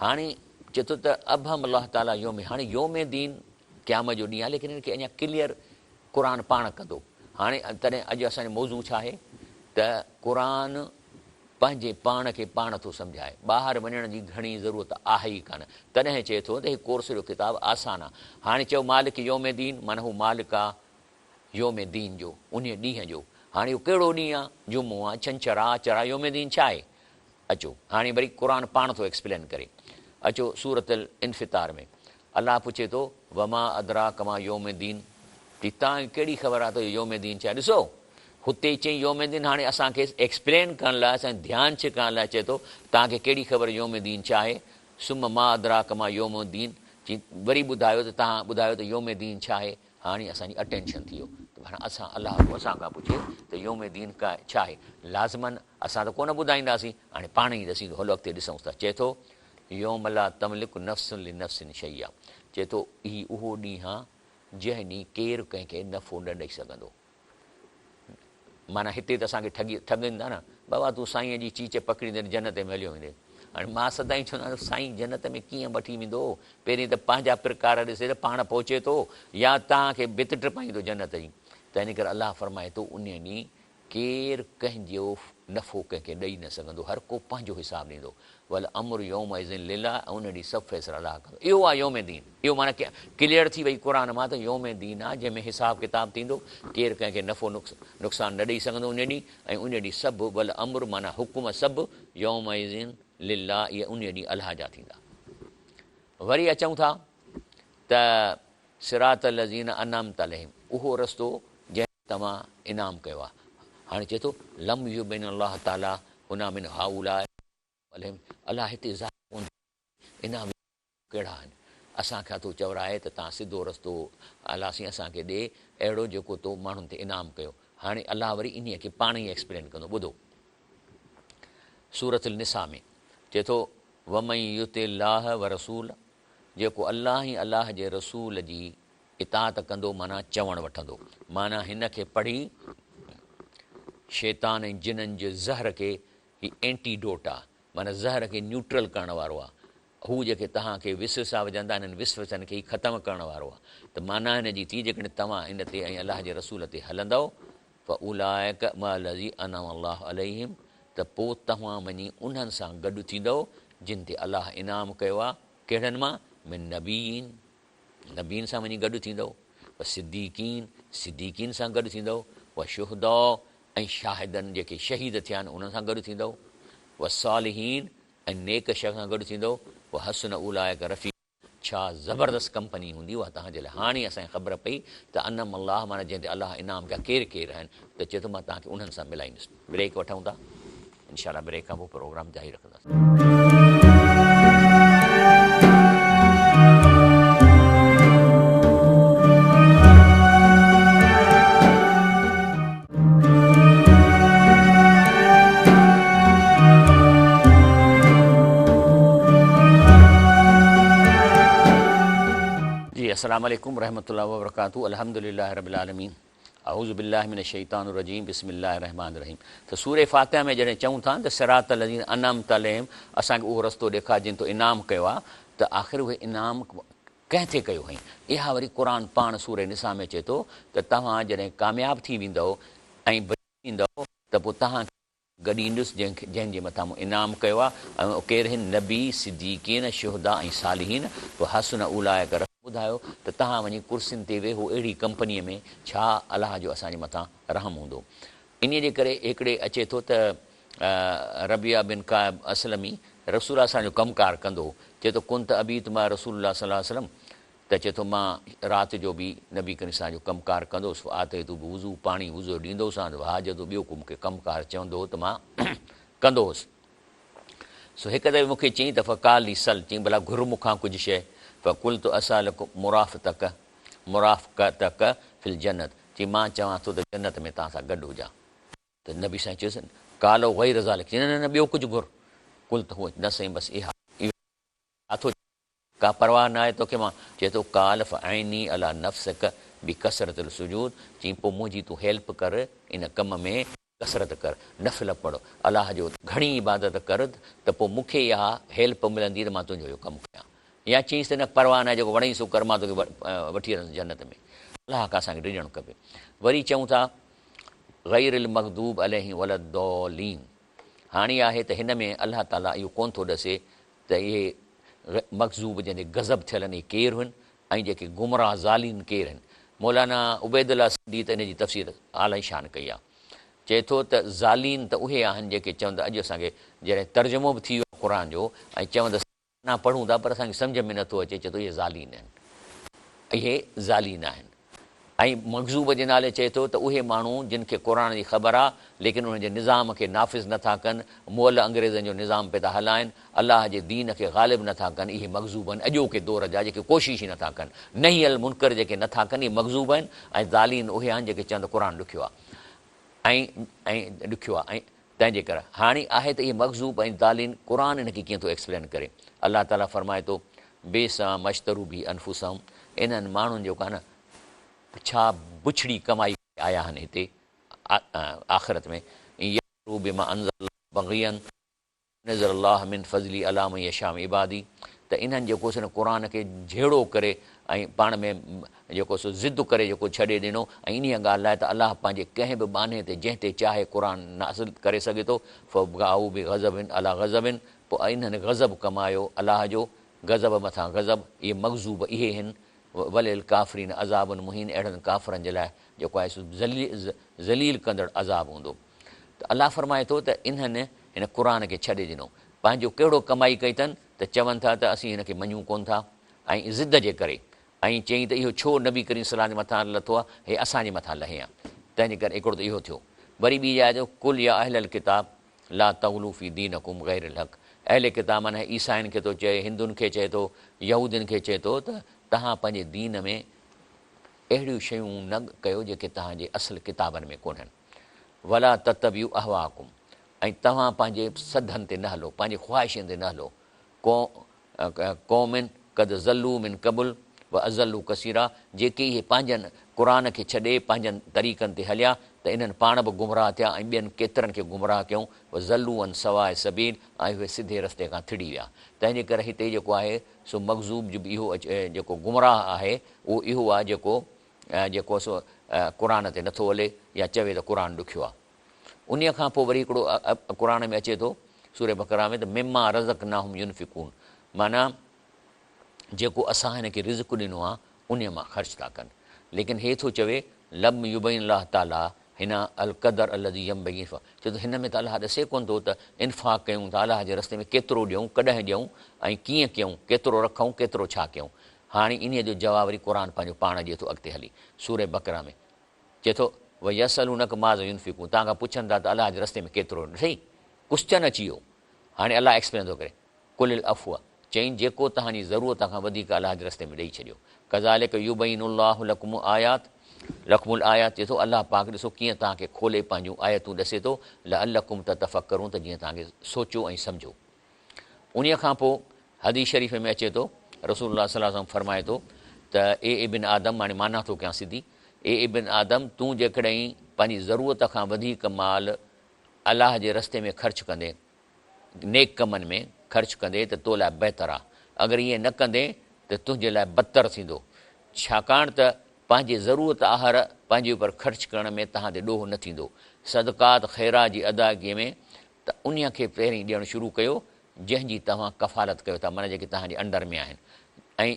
هاڻي چئي ٿو ته ابهم الله تعاليٰ يوم هاڻي يوم دين قيامت جو ڏينهن آهي ليڪن ان کي اڃا ڪليئر قرآن پاڻ ڪندو هاڻي تڏهن اڄ اسان جو موضوع ڇا آهي ته قرآن پنهنجي پاڻ کي پاڻ ٿو سمجهائي ٻاهر وڃڻ جي گهڻي ضرورت آهي ئي ڪانه تڏهن چئي ٿو ته هي ڪورس جو ڪتاب آسان آهي هاڻي چئو مالڪ يوم دين معنيٰ هو مالڪ آهي يوم دين جو، انهيء ڏينهن جو. هاڻي اهو ڪهڙو ڏينهن آ؟ جمعو آ، ڇنڇر آ، آچر آ، يوم دين ڇا آهي؟ اچو، هاڻي وري قرآن پاڻ ٿو ايڪسپلين ڪري. اچو سورة الانفطار ۾ الله پڇي ٿو، وما ادراڪ ما يوم الدين چي توهان کي ڪهڙي خبر آ ته اهو يوم دين ڇا آهي؟ ڏسو، هتي چئي يوم دين هاڻي اسان کي ايڪسپلين ڪرڻ لاء، اسان جو ڌيان ڇڪائڻ لاء چئي ٿو، توهان کي ڪهڙي خبر يوم دين ڇا آهي؟ ثم ما ادراڪ ما يوم الدين چي وري ٻڌايو ته توهان ٻڌايو ته يوم دين ڇا آهي؟ هاڻي اسان جي اٽينشن ٿي ويو ته ڀلا اسان الله ٿو اسان کان پڇي ته يوم دين ڪا ڇا آهي؟ لازماً اسان ته ڪونه ٻڌائينداسين، هاڻي پاڻ ئي ڏسيندو هلو اڳتي ڏسونس ٿا. چئي ٿو، يوم لا تملڪ نفس لنفس شيئا چئي ٿو هي اهو ڏينهن آ جنهن ڏينهن ڪير ڪنهن کي نفعو نه ڏئي سگهندو. معنيٰ هتي ته اسان کي ٺڳي ٺڳين ٿا نه، بابا تون سائينء جي چيچ پڪڙيندين جنت ۾ هليو ويندين. هاڻي مان سدائين چوندو آهيان ته سائين جنت ۾ ڪيئن وٺي ويندو، پهرين ته پنهنجا پرڪار ڏسي ته پاڻ پهچي ٿو يا توهان کي ڀت ٽپائيندو جنت جي. تنهن ڪري الله فرمائي ٿو انهيء ڏينهن ڪير ڪنهن جو نفعو ڪنهن کي ڏئي نه سگهندو، هر ڪو پنهنجو حساب ڏيندو. والامر يومئذ لله ۽ ان ڏينهن سڀ فيصلا الله ڪندو. اهو آهي يوم دين. اهو معنيٰ ڪليئر ٿي وئي قرآن مان ته يوم دين آهي جنهن ۾ حساب ڪتاب ٿيندو، ڪير ڪنهن کي نفعو نقصان نه ڏئي سگهندو ان ڏينهن ۽ ان ڏينهن سڀ والامر معنيٰ حڪم سڀ يومئذ لله اهي ان ڏينهن الله جا ٿيندا. وري اچون ٿا ته صراط الذين انعمت عليهم اهو رستو جنهن تي توهان انعام ڪيو آهي. هاڻي چئي ٿو لم يبين الله تعالي هنا من هؤلاء عليهم الله هتي ظاهر ڪونه ٿو ڪري انعام ڪهڙا آهن. اسان کان ٿو چورائي ته تان سڌو رستو الله سائين اسان کي ڏي اهڙو جيڪو تو ماڻهن تي انعام ڪيو. هاڻي الله وري انهيء کي پاڻ ئي ايڪسپلين ڪندو. ٻڌو سورة النساء ۾ چئي ٿو ومن يطع الله ورسوله جيڪو الله ۽ الله جي رسول جي اطاعت ڪندو معنيٰ چوڻ وٺندو معنيٰ هن کي پڙهي شيطان ۽ جنن جي زهر کي هي اينٽي ڊوٽ آ معنيٰ زهر کي نيوٽرل ڪرڻ وارو آ هو جيڪي توهان کي وسوسا وجهندا انهن وسوسن کي هي ختم ڪرڻ وارو آ ته معنيٰ هن جي ٿي جيڪڏهن توهان ان تي ۽ الله جي رسول تي هلندؤ فاولئک مع الذي انعم الله عليهم ته پوء توهان وڃي انهن سان گڏ ٿيندؤ جن تي الله انعام ڪيو آ ڪهڙن مان من نبيين نبين سان وڃي گڏ ٿيندؤ، وصديقين، صديقين سان گڏ ٿيندؤ، وشهداء ۽ شاهدن جيڪي شهيد ٿيا آهن انهن سان گڏ ٿيندؤ، والصالحين ۽ نيڪ شخص سان گڏ ٿيندؤ، وحسن اولئک رفيقا ڇا زبردست ڪمپني هوندي اها توهان جي لاء. هاڻي اسان کي خبر پئي ته انعم الله معنيٰ جنهن تي الله انعام ڪيا ڪير ڪير آهن ته چئي ٿو مان توهان کي انهن سان ملائيندس. بريڪ وٺون ٿا انشاء الله بريڪ کان پوء پروگرام جاري رکنداسين. جي السلام عليڪم ورحمة الله وبرڪاته الحمد لله رب العالمين اعوذ بالله من الشيطان الرجيم بسم الله الرحمٰن الرحيم ته سوره فاتحه ۾ جڏهن چئون ٿا ته صراط الذين انعمت عليهم اسان کي اهو رستو ڏيکار جن تو انعام ڪيو آهي ته آخر اهي انعام ڪنهن تي ڪيو هئائين؟ اها وري قرآن پاڻ سوره نساء ۾ چئي ٿو ته توهان جڏهن ڪامياب ٿي ويندؤ ۽ بچي ويندؤ ته پوء توهان کي گڏيندس جنهن جي مٿان مون انعام ڪيو آهي ۽ اهي ڪير آهن؟ نبي، صديقين، شهداء ۽ صالحين، وحسن اولئک رفيقا ٻڌايو ته توهان وڃي ڪرسين تي ويهو اهڙي ڪمپنيء ۾ ڇا الله جو اسان جي مٿان رحم هوندو؟ انهيء جي ڪري هڪڙي اچي ٿو ته ربيعه بن ڪعب اسلمي رسول الله صلعم جو ڪم ڪار ڪندو هو، چئي ٿو ڪنت ابيت مع رسول الله صلي الله عليه وسلم ته چئي ٿو مان رات جو به نبي ڪريم صلعم جو ڪم ڪار ڪندو هوس فآتيته بوضوء پاڻي وضو جو ڏيندو هوسانس وحاجته ٻيو ڪو مون کي ڪم ڪار چوندو هو ته مان ڪندو هوس سو هڪ دفعي مون کي چيائين ته فقال لي سل چيائين ڀلا گهر مون کان ڪجهه شيء فقلت اسالک مرافقتک مرافقتک في الجنت چيائين مان چوان ٿو ته جنت ۾ توهان سان گڏ هجان. ته نبي سائين چيس، قال او غير ذلک، چيائين نه نه ٻيو ڪجهه گهر، قلت هو، نه سائين بس اها، اهو ڇا ٿو چوين، ڪا پرواهه ناهي توکي مان، چئي ٿو، قال فاعني علي نفسک بڪثرت السجود، چيائين پوء منهنجي تون هيلپ ڪر ان ڪم ۾ ڪثرت ڪر، نفل پڙهه، الله جو گهڻي عبادت ڪر ته پوء مون کي اها هيلپ ملندي ته مان تنهنجو اهو ڪم ڪيان. يا چيائينس ته نه پرواهه ناهي جيڪو وڻئي سو ڪر مان توکي وٺي هلندس جنت ۾. الله کان اسان کي ڊڄڻ کپي. وري چئون ٿا. غير المغضوب عليهم ولا الضالين هاڻي آهي ته هن ۾ الله تعالي اهو ڪونه ٿو ڏسي ته اهي مغضوب جن تي غضب ٿيل آهن اهي ڪير هن ۽ جيڪي گمراهه ضالين ڪير هن. مولانا عبيدالله سنڌي ته ان جي تفسير اعلي شان ڪئي آهي. چئي ٿو ته ضالين ته اهي آهن جيڪي چون ته اڄ اسان کي جڏهن ترجمو به ٿي ويو آهي قرآن جو ۽ چون ته نه پڙهون ٿا پر اسان کي سمجهه ۾ نٿو اچي، چئي ٿو اهي ضالين آهن، اهي ضالين آهن ۽ مغضوب جي نالي چئي ٿو ته اهي ماڻهو جن کي قرآن جي خبر آ ليڪن انهن جي نظام کي نافذ نٿا ڪن، مئل انگريزن جو نظام پئي ٿا هلائن، الله جي دين کي غالب نٿا ڪن، اهي مغضوب آهن، اڄوڪي دور جا جيڪي ڪوشش ئي نٿا ڪن، نهي المنڪر جيڪي نٿا ڪن اهي مغضوب آهن ۽ ضالين اهي آهن جيڪي چون ته قرآن ڏکيو آ ۽ ۽ ڏکيو آ ۽ تنهن جي ڪري هاڻي آهي ته اهي مغضوب ۽ ضالين قرآن ان کي ڪيئن ٿو ايڪسپلين ڪري. الله تعالي فرمائي ٿو بئس ما اشتروا به انفسهم انهن ماڻهن جيڪو آهي نه ڇا بڇڙي ڪمائي ڪري آيا آهن هتي آخرت ۾ ان يڪفروا بما انزل الله بغيا ان ينزل الله من فضله علي من يشاء من عباده ته انهن جيڪو سو قرآن کي جهيڙو ڪري ۽ پاڻ ۾ جيڪو سو ضد ڪري جيڪو ڇڏي ڏنو ۽ انهيء ڳالهه لاء ته الله پنهنجي ڪنهن به ٻانهي تي جنهن تي چاهي قرآن نازل ڪري سگهي ٿو فباؤ بغضب علي غضب پوء انهن غضب ڪمايو الله جو غضب مٿان غضب اهي مغضوب اهي هن وللڪافرين عذاب مهين اهڙن ڪافرن جي لاء جيڪو آهي سو ذليل ڪندڙ عذاب هوندو ته الله فرمائي ٿو ته انهن هن قرآن کي ڇڏي ڏنو پنهنجو ڪهڙو ڪمائي ڪئي اٿن ته چون ٿا ته اسين هن کي مڃون ڪونه ٿا ۽ ضد جي ڪري ۽ چيائين ته اهو ڇو نبي ڪريم صلعم جي مٿان لٿو آهي، هي اسان جي مٿان لهي ها. تنهن جي ڪري هڪڙو ته اهو ٿيو. وري ٻي جاء تي قل يا اهل الڪتاب لا تغلو في دينڪم غير الحق اهل ڪتاب معنيٰ عيسائين کي ٿو چئي، هندن کي چئي ٿو، يهودين کي چئي ٿو ته توهان پنهنجي دين ۾ اهڙيون شيون نه ڪيو جيڪي توهان جي اصل ڪتابن ۾ ڪونهن. ولا تتبعوا اهواءڪم ۽ توهان پنهنجي سڌن تي نه هلو، پنهنجي خواهشن تي نه هلو. قوم قد ضلوا من قبل واضلوا ڪثيرا جيڪي اهي پنهنجن، قرآن کي ڇڏي، پنهنجن طريقن تي هليا ته انهن پاڻ به گمراهه ٿيا ۽ ٻين ڪيترن کي گمراهه ڪيائون وضلوا عن سواء السبيل ۽ اهي سڌي رستي کان ٿڙي ويا تنهن جي ڪري هتي جيڪو آهي سو مغضوب جو به اهو جيڪو گمراهه آهي اهو اهو آهي جيڪو جيڪو سو قرآن تي نٿو هلي يا چوي ته قرآن ڏکيو آهي. انهيء کان پوء وري هڪڙو قرآن ۾ اچي ٿو سوره بقره ۾ ته مما رزقناهم ينفقون معنيٰ جيڪو اسان هن کي رزق ڏنو آهي انهيء مان خرچ ٿا ڪن ليڪن هي ٿو چوي لم يبين الله تعاليٰ هنا القدر الذي ينبغي انفاق چئي ٿو هن ۾ ته الله ڏسي ڪونه ٿو ته انفاق ڪيون ٿا الله جي رستي ۾ ڪيترو ڏيون ڪڏهن ڏيون ۽ ڪيئن ڪيون ڪيترو رکون ڪيترو ڇا ڪيون هاڻي انهيء جو جواب وري قرآن پنهنجو پاڻ ڏئي ٿو اڳتي هلي سوره بقره ۾ چئي ٿو، ويسئلونک ماذا ينفقون توهان کان پڇن ٿا ته الله جي رستي ۾ ڪيترو ڏٺئي؟ ڪوسچن اچي ويو. هاڻي الله ايڪسپلين ٿو ڪري، قل العفو چئين جيڪو توهان جي ضرورت کان وڌيڪ الله جي رستي ۾ ڏئي ڇڏيو. ڪذالڪ يبين الله لڪم آيات لڪم الآيات چئي ٿو الله پاڪ ڏسو ڪيئن توهان کي کولي پنهنجون آيتون ڏسي ٿو لعلڪم تتفڪرون ته جيئن توهان کي سوچو ۽ سمجهو. انهيء کان پوء حديث شريف ۾ اچي ٿو، رسول الله صلي الله عليه وسلم فرمائي ٿو ته اي ابن آدم، هاڻي معنيٰ ٿو ڪيان سڌي، اي ابن آدم تون جيڪڏهن پنهنجي ضرورت کان وڌيڪ مال الله جي رستي ۾ خرچ ڪندين، نيڪ ڪمن ۾ خرچ ڪندين ته تو لاء بهتر آ، اگر ائين نه ڪندين ته تنهنجي لاء بدتر ٿيندو، ڇاڪاڻ ته پنهنجي ضرورت آهر پنهنجي اپر خرچ ڪرڻ ۾ توهان تي ڏوهه نه ٿيندو، صدقات خيرات جي ادائگيء ۾ ته انهيء کي پهرين ڏيڻ شروع ڪيو جنهن جي توهان ڪفالت ڪيو ٿا معنيٰ جيڪي توهان جي انڊر ۾ آهن ۽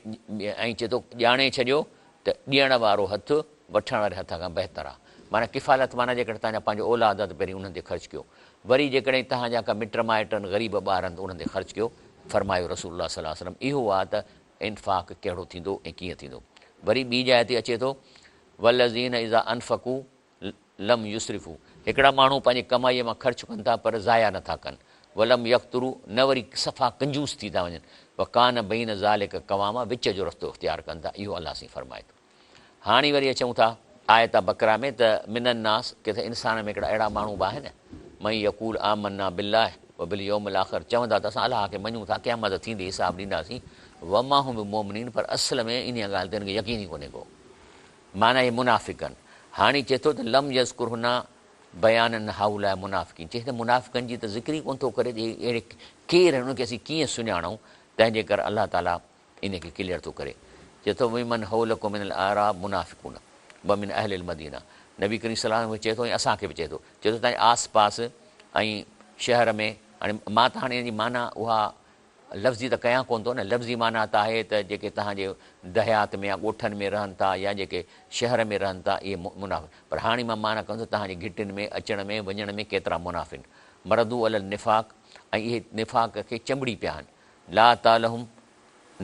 ۽ چئي ٿو ڄاڻي ڇڏيو ته ڏيڻ وارو هٿ وٺڻ واري هٿ کان بهتر آهي معنيٰ ڪفالت معنيٰ جيڪڏهن توهان جا پنهنجو اولاد آهي ته پهرين انهن تي خرچ ڪيو وري جيڪڏهن توهان جا ڪا مٽ مائٽ آهن غريب ٻار آهن ته انهن تي خرچ ڪيو فرمايو رسول الله صلي الله عليه وسلم اهو آهي ته انفاق ڪهڙو ٿيندو ۽ ڪيئن ٿيندو وري ٻي جاء تي اچي ٿو والذين اذا انفقوا لم يسرفوا هڪڙا ماڻهو پنهنجي ڪمائيء مان خرچ ڪن ٿا پر ضايع نه ٿا ڪن، ولم يقتروا نه وري صفا ڪنجوس ٿي ٿا وڃن، وڪان بين ذلڪ قواما وچ جو رستو اختيار ڪن ٿا، اهو الله سائين فرمائي ٿو. هاڻي وري اچون ٿا آيت بقره ۾ ته من الناس ڪٿي انسان ۾ هڪڙا اهڙا ماڻهو به آهن من يقول آمنا بالله وباليوم الاخر چوندا ته اسان الله کي مڃون ٿا قيامت ٿيندي حساب ڏينداسين وما هم بمومنين پر اصل ۾ انهيء ڳالهه تي هن کي يقين ئي ڪونهي ڪو. معنيٰ اهي منافقن. هاڻي چئي ٿو ته لم يذڪر هنا بيان ان هؤلاء منافقين چئي ته منافقن جي ته ذڪر ئي ڪونه ٿو ڪري ته اهي اهڙي ڪير آهن انهن کي اسين ڪيئن سڃاڻون تنهن جي ڪري الله تعاليٰ ان کي ڪليئر ٿو ڪري چئي ٿو ومن حولڪم من الاعراب منافقون ومن اهل المدينه نبي ڪريم صلي الله عليه وسلم کي چئي ٿو ۽ اسان کي به چئي ٿو چئي ٿو تنهنجي آس پاس ۽ شهر ۾ هاڻي مان ته هاڻي ان جي معنيٰ اها لفظي ته ڪيان ڪونه ٿو نه، لفظي معنيٰ ته آهي ته جيڪي توهان جي دهيات ۾ يا ڳوٺن ۾ رهن ٿا يا جيڪي شهر ۾ رهن ٿا اهي منافق پر هاڻي مان معنيٰ ڪندس توهان جي گهٽين ۾ اچڻ ۾ وڃڻ ۾ ڪيترا منافق مردو علي النفاق ۽ اهي نفاق کي چنبڙي پيا آهن لا تعلهم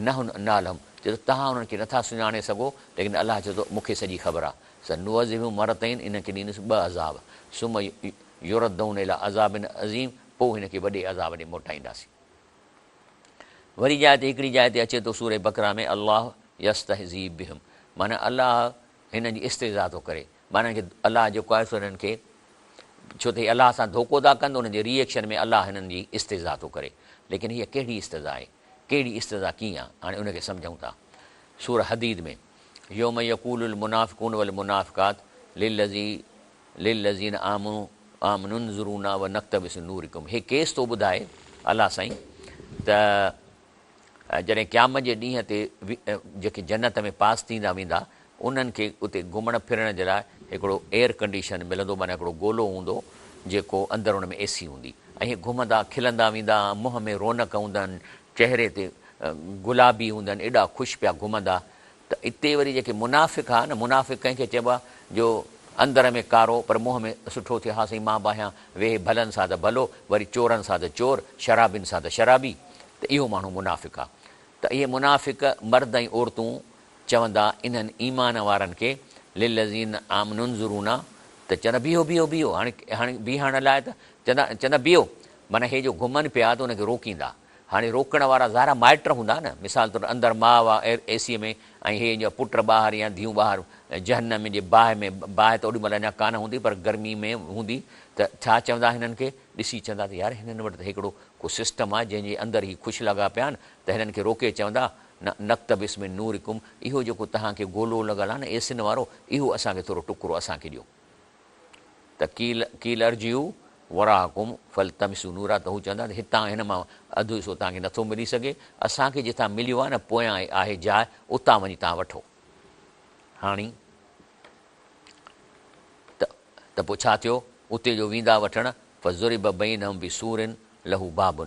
نحن نعلم چئي ٿو توهان انهن کي نٿا سڃاڻي سگهو ليڪن الله چئي ٿو مون کي سڄي خبر آهي سنعذبهم مرتين انهن کي ڏيندس ٻه عذاب ثم يردون الي عذاب عظيم پوء هن کي وڏي عذاب ڏي موٽائينداسين. وري جاء تي هڪڙي جاء تي اچي ٿو سوره بقره ۾ الله يستهزي بهم معنيٰ الله هنن جي استهزاء ٿو ڪري معنيٰ هنن کي الله جيڪو آهي سو هنن کي ڇو ته هي الله سان ڌوڪو ٿا ڪن ته انهن جي ري ايڪشن ۾ الله هنن جي استهزاء ٿو ڪري ليڪن هيء ڪهڙي استهزاء آهي ڪهڙي استهزاء ڪيئن آهي هاڻي ان کي سمجهون ٿا سوره حديد ۾ يوم يقول المنافقون والمنافقات للذي للذين آمنوا آمنوا انظرونا ونقتبس من نورڪم هي ڪيس ٿو ٻڌائي الله سائين ته جڏهن قيامت جي ڏينهن تي جيڪي جنت ۾ پاس ٿيندا ويندا انهن کي اتي گهمڻ ڦرڻ جي لاء هڪڙو ايئر ڪنڊيشن ملندو معنيٰ هڪڙو گولو هوندو جيڪو اندر ان ۾ اي سي هوندي ۽ هي گهمندا کلندا ويندا منهن ۾ رونق هوندن چهري تي گلابي هوندن ايڏا خوش پيا گهمندا ته اتي وري جيڪي منافق ها نه منافق ڪنهن کي چئبو آهي جو اندر ۾ ڪارو پر منهن ۾ سٺو ٿئي ها سائين مان به آهيان ويهي ڀلن سان ته ڀلو وري چورن سان ته چور شرابين سان ته شرابي ته اهو ماڻهو منافق آهي ته اهي منافق مرد ۽ عورتون چوندا انهن ايمان وارن کي للذين آمنوا انظرونا ته چوندا بيهو بيهو بيهو هاڻي هاڻي بيهڻ لاء ته چوندا چوندا بيهو معنيٰ هي جو گهمن پيا ته ان کي روڪيندا هاڻي روڪڻ وارا ظاهر آهي مائٽ هوندا نه مثال طور اندر ماء آ اي سي ۾ ۽ هي جو پٽ ٻاهر يا ڌيون ٻاهر جهنم جي باهه ۾ باهه ته اوڏي مهل اڃا ڪانه هوندي پر گرمي ۾ هوندي ته ڇا چوندا هنن کي ڏسي چوندا ته يار هنن وٽ ته هڪڙو ڪو سسٽم آ جنهن جي اندر هي خوش لڳا پيا آهن ته هنن کي روڪي چوندا نه نقتبس من نورڪم اهو جيڪو توهان کي گولو لڳل آهي نه ايسين وارو اهو اسان کي ٿورو ٽڪرو اسان کي ڏيو ته قيل قيل ارجعو وراءڪم فالتمسوا نورا ته هو چوندا ته هتان هن مان اڌ حصو توهان کي نٿو ملي سگهي اسان کي جتان مليو آهي نه پويان آهي جاء اتان وڃي توهان وٺو هاڻي ته ته پوء ڇا ٿيو اتي جو ويندا وٺڻ فضرب بينهم بسور له باب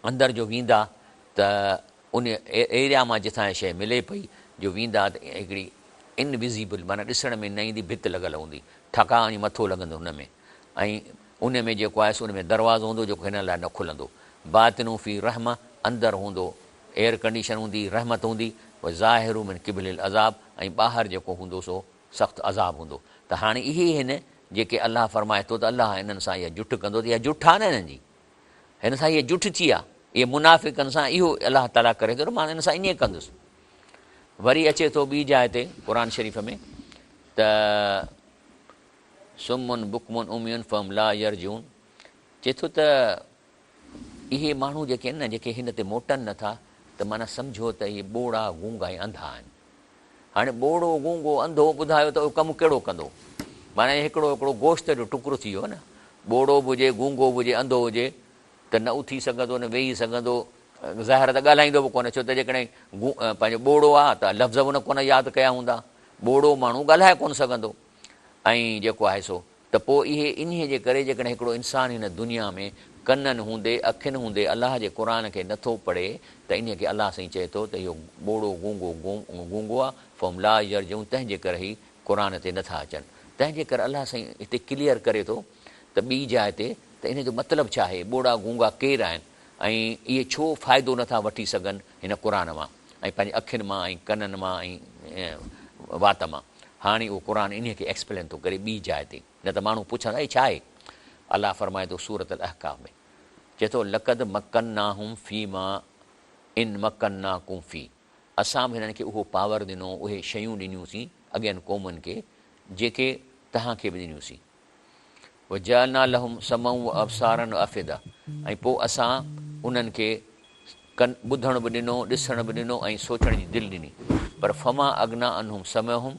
اندر جو ويندا ته ان ايريا مان جتان اها شيء ملي پئي جو ويندا ته هڪڙي انوزيبل معنيٰ ڏسڻ ۾ نه ايندي ڀت لڳل هوندي ٺڪاء وڃي مٿو لڳندو ان ۾ ۽ ان ۾ جيڪو آهي سو ان ۾ دروازو هوندو جيڪو هنن لاء نه کلندو باطنه في رحمة اندر هوندو ايئر ڪنڊيشن هوندي رحمت هوندي وظاهره من قبله العذاب ۽ ٻاهر جيڪو هوندو سو سخت عذاب هوندو ته هاڻي اهي هن جيڪي الله فرمائي ٿو ته الله انهن سان اها جٺ ڪندو ته اها جٺ آهي نه انهن جي هن سان هيء جٺ ٿي آ، اهي منافقن سان اهو الله تعاليٰ ڪري ٿو ته مان هن سان ائين ڪندس. وري اچي ٿو ٻي جاء تي قرآن شريف ۾ ته صم بڪم عمي فهم لا يرجعون چئي ٿو ته اهي ماڻهو جيڪي آهن نه جيڪي هن تي موٽن نٿا ته معنيٰ سمجهو ته اهي ٻوڙا گونگا ۽ انڌا آهن. هاڻي ٻوڙو، گونگو، انڌو ٻڌايو ته اهو ڪم ڪهڙو ڪندو؟ معنيٰ هڪڙو هڪڙو گوشت جو ٽڪرو ٿي ويو نه. ٻوڙو به هجي، گونگو به هجي، انڌو هجي ته نه اٿي سگهندو نه ويهي سگهندو. ظاهر ته ڳالهائيندو به ڪونه ڇو ته جيڪڏهن پنهنجو ٻوڙو آ ته لفظ به هن ڪونه ياد ڪيا هوندا. ٻوڙو ماڻهو ڳالهائي ڪونه سگهندو ۽ جيڪو آهي سو ته پوء اهي انهيء جي ڪري جيڪڏهن هڪڙو انسان هن دنيا ۾ ڪنن هوندي، اکين هوندي الله جي قرآن کي نه ٿو پڙهي ته انهيء کي الله سائين چئي ٿو ته اهو ٻوڙو گونگو گونگو آ، فهم لا يرجعون تنهن جي ڪري هي قرآن تي نه ٿا اچن. تنهن جي ڪري الله سائين هتي ڪليئر ڪري ٿو ته ٻي جاء تي ته انهيء جو مطلب ڇا آهي، ٻوڙا گونگا ڪير آهن ۽ اهي ڇو فائدو نه ٿا وٺي سگهن هن قرآن مان ۽ پنهنجي اکين مان ۽ ڪنن مان ۽ وات مان. هاڻي اهو قرآن انهيء کي ايڪسپلين ٿو ڪري ٻي جاء تي، نه ته ماڻهو پڇندا هي ڇا آهي؟ الله فرمائي ٿو سورة الاحقاف ۾ چئي ٿو لقد مڪناهم في ما ان مڪناڪم في اسان به هنن کي اهو پاور ڏنو، اهي شيون ڏنيون سين اڳين قومن کي جيڪي توهان کي به ڏنيون سين. وجعلنا لهم سمعا وابصارا وافئده ۽ پوء اسان انهن کي ڪن ٻڌڻ به ڏنو، ڏسڻ به ڏنو ۽ سوچڻ جي دل ڏني پر فما اغنيٰ عنهم سمعهم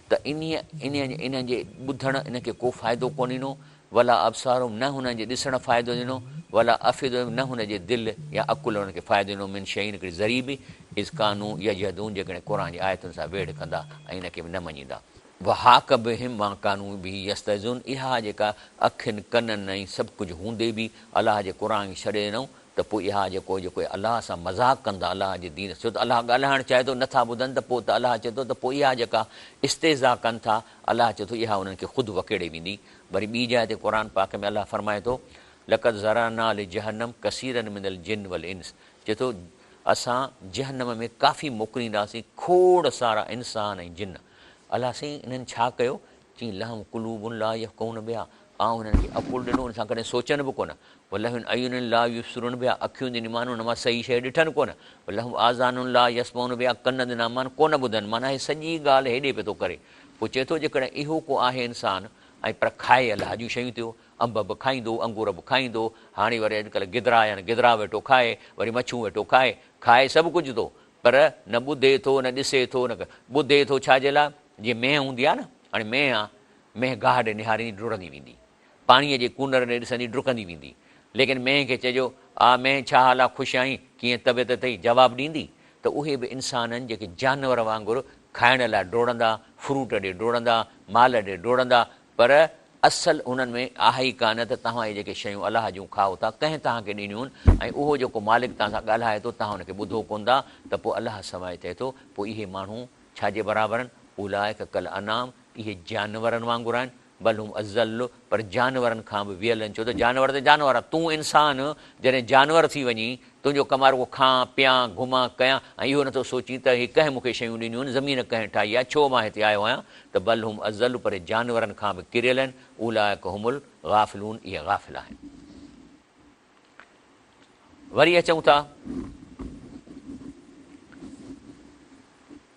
ته انهيء انهن جي ٻڌڻ انهن کي ڪو فائدو ڪونه ڏنو ولا ابصارهم نه هنن جي ڏسڻ فائدو ڏنو ولا افئدتهم نه هن جي دل يا عقل انهن کي فائدو ڏنو من شيء هڪڙي ذري به اذ ڪانوا يجحدون جيڪڏهن قرآن جي آيتن سان ويڙهه ڪندا ۽ ان کي به نه مڃيندا. وحاق بهم ما ڪانوا به يستهزئون اها جيڪا اکين، ڪنن ۽ سڀ ڪجهه هوندي به الله جي قرآن کي ڇڏي ڏنائون ته پوء اها جيڪو جيڪو الله سان مذاق ڪندا الله جي دين ڇو ته الله ڳالهائڻ چاهي ٿو نٿا ٻڌن ته پوء ته الله چئي ٿو ته پوء اها جيڪا استهزاء ڪن ٿا الله چئي ٿو اها انهن کي خود وڪيڙي ويندي وري ٻي جاء تي قرآن پاڪ ۾ الله فرمائي ٿو لقد ذرانا لجهنم ڪثيرا من الجن والانس چئي ٿو اسان جهنم ۾ ڪافي موڪلينداسين کوڙ سارا انسان ۽ جن الله سائين انهن ڇا ڪيو؟ چيائين لهم قلوب لا يفقهون بها آئون هنن کي عقل ڏنو ان سان ڪڏهن سوچن به ڪونه ولهم اعين لا يبصرون بها اکيون ڏنيمان ان مان صحيح شيء ڏٺن ڪونه ولهم آذان لا يسمعون بها ڪن ڏنامان ڪونه ٻڌن معنيٰ هي سڄي ڳالهه هيڏي پيو ٿو ڪري پوء چئي ٿو جيڪڏهن اهو ڪو آهي انسان ۽ پر کائي الله جون شيون ٿيو انب به کائيندو انگور به کائيندو هاڻي وري اڄڪلهه گدرا آيا آهن گدرا ويٺو کائي وري مڇون ويٺو کائي کائي سڀ ڪجهه ٿو پر نه ٻڌي ٿو نه ڏسي ٿو نه ٻڌي ٿو ڇا جي لاء جيئن مينهن هوندي آهي نه هاڻي مينهن آ مينهن گاهه ڏي نهاريندي ڊوڙندي ويندي پاڻيء جي ڪونر ڏي ڏسندي ڊڪندي ويندي ليڪن مينهن کي چئجو آ مينهن ڇا حال آ خوش آهين ڪيئن طبيعت اٿئي؟ جواب ڏيندي ته اهي به انسان آهن جيڪي جانور وانگر کائڻ لاء ڊوڙندا، فروٽ ڏي ڊوڙندا، مال ڏي ڊوڙندا، پر اصل انهن ۾ آهي ئي ڪانه ته توهان اهي جيڪي شيون الله جون کائو ٿا ڪنهن توهان کي ڏنيون آهن ۽ اهو جيڪو مالڪ توهان سان ڳالهائي ٿو توهان ان کي ٻڌو ڪونه ٿا ته پوء الله سواء چئي ٿو پوء اهي ماڻهو ڇا جي برابر آهن اولئک ڪالانعام اهي جانورن وانگر آهن بل هم اضل پر جانورن کان به ويل آهن ڇو ته جانور ته جانور آهي تون انسان جڏهن جانور ٿي وڃين تنهنجو ڪم آهي رڳو کان، پيان، گهمان، ڪيان ۽ اهو نٿو سوچين ته هي ڪنهن مون کي شيون ڏنيون آهن، زمين ڪنهن ٺاهي آهي، ڇو مان هتي آيو آهيان ته بل هم اضل پر اهي جانورن کان به ڪريل آهن، اولئک هم الغافلون اهي غافل آهن. وري اچون ٿا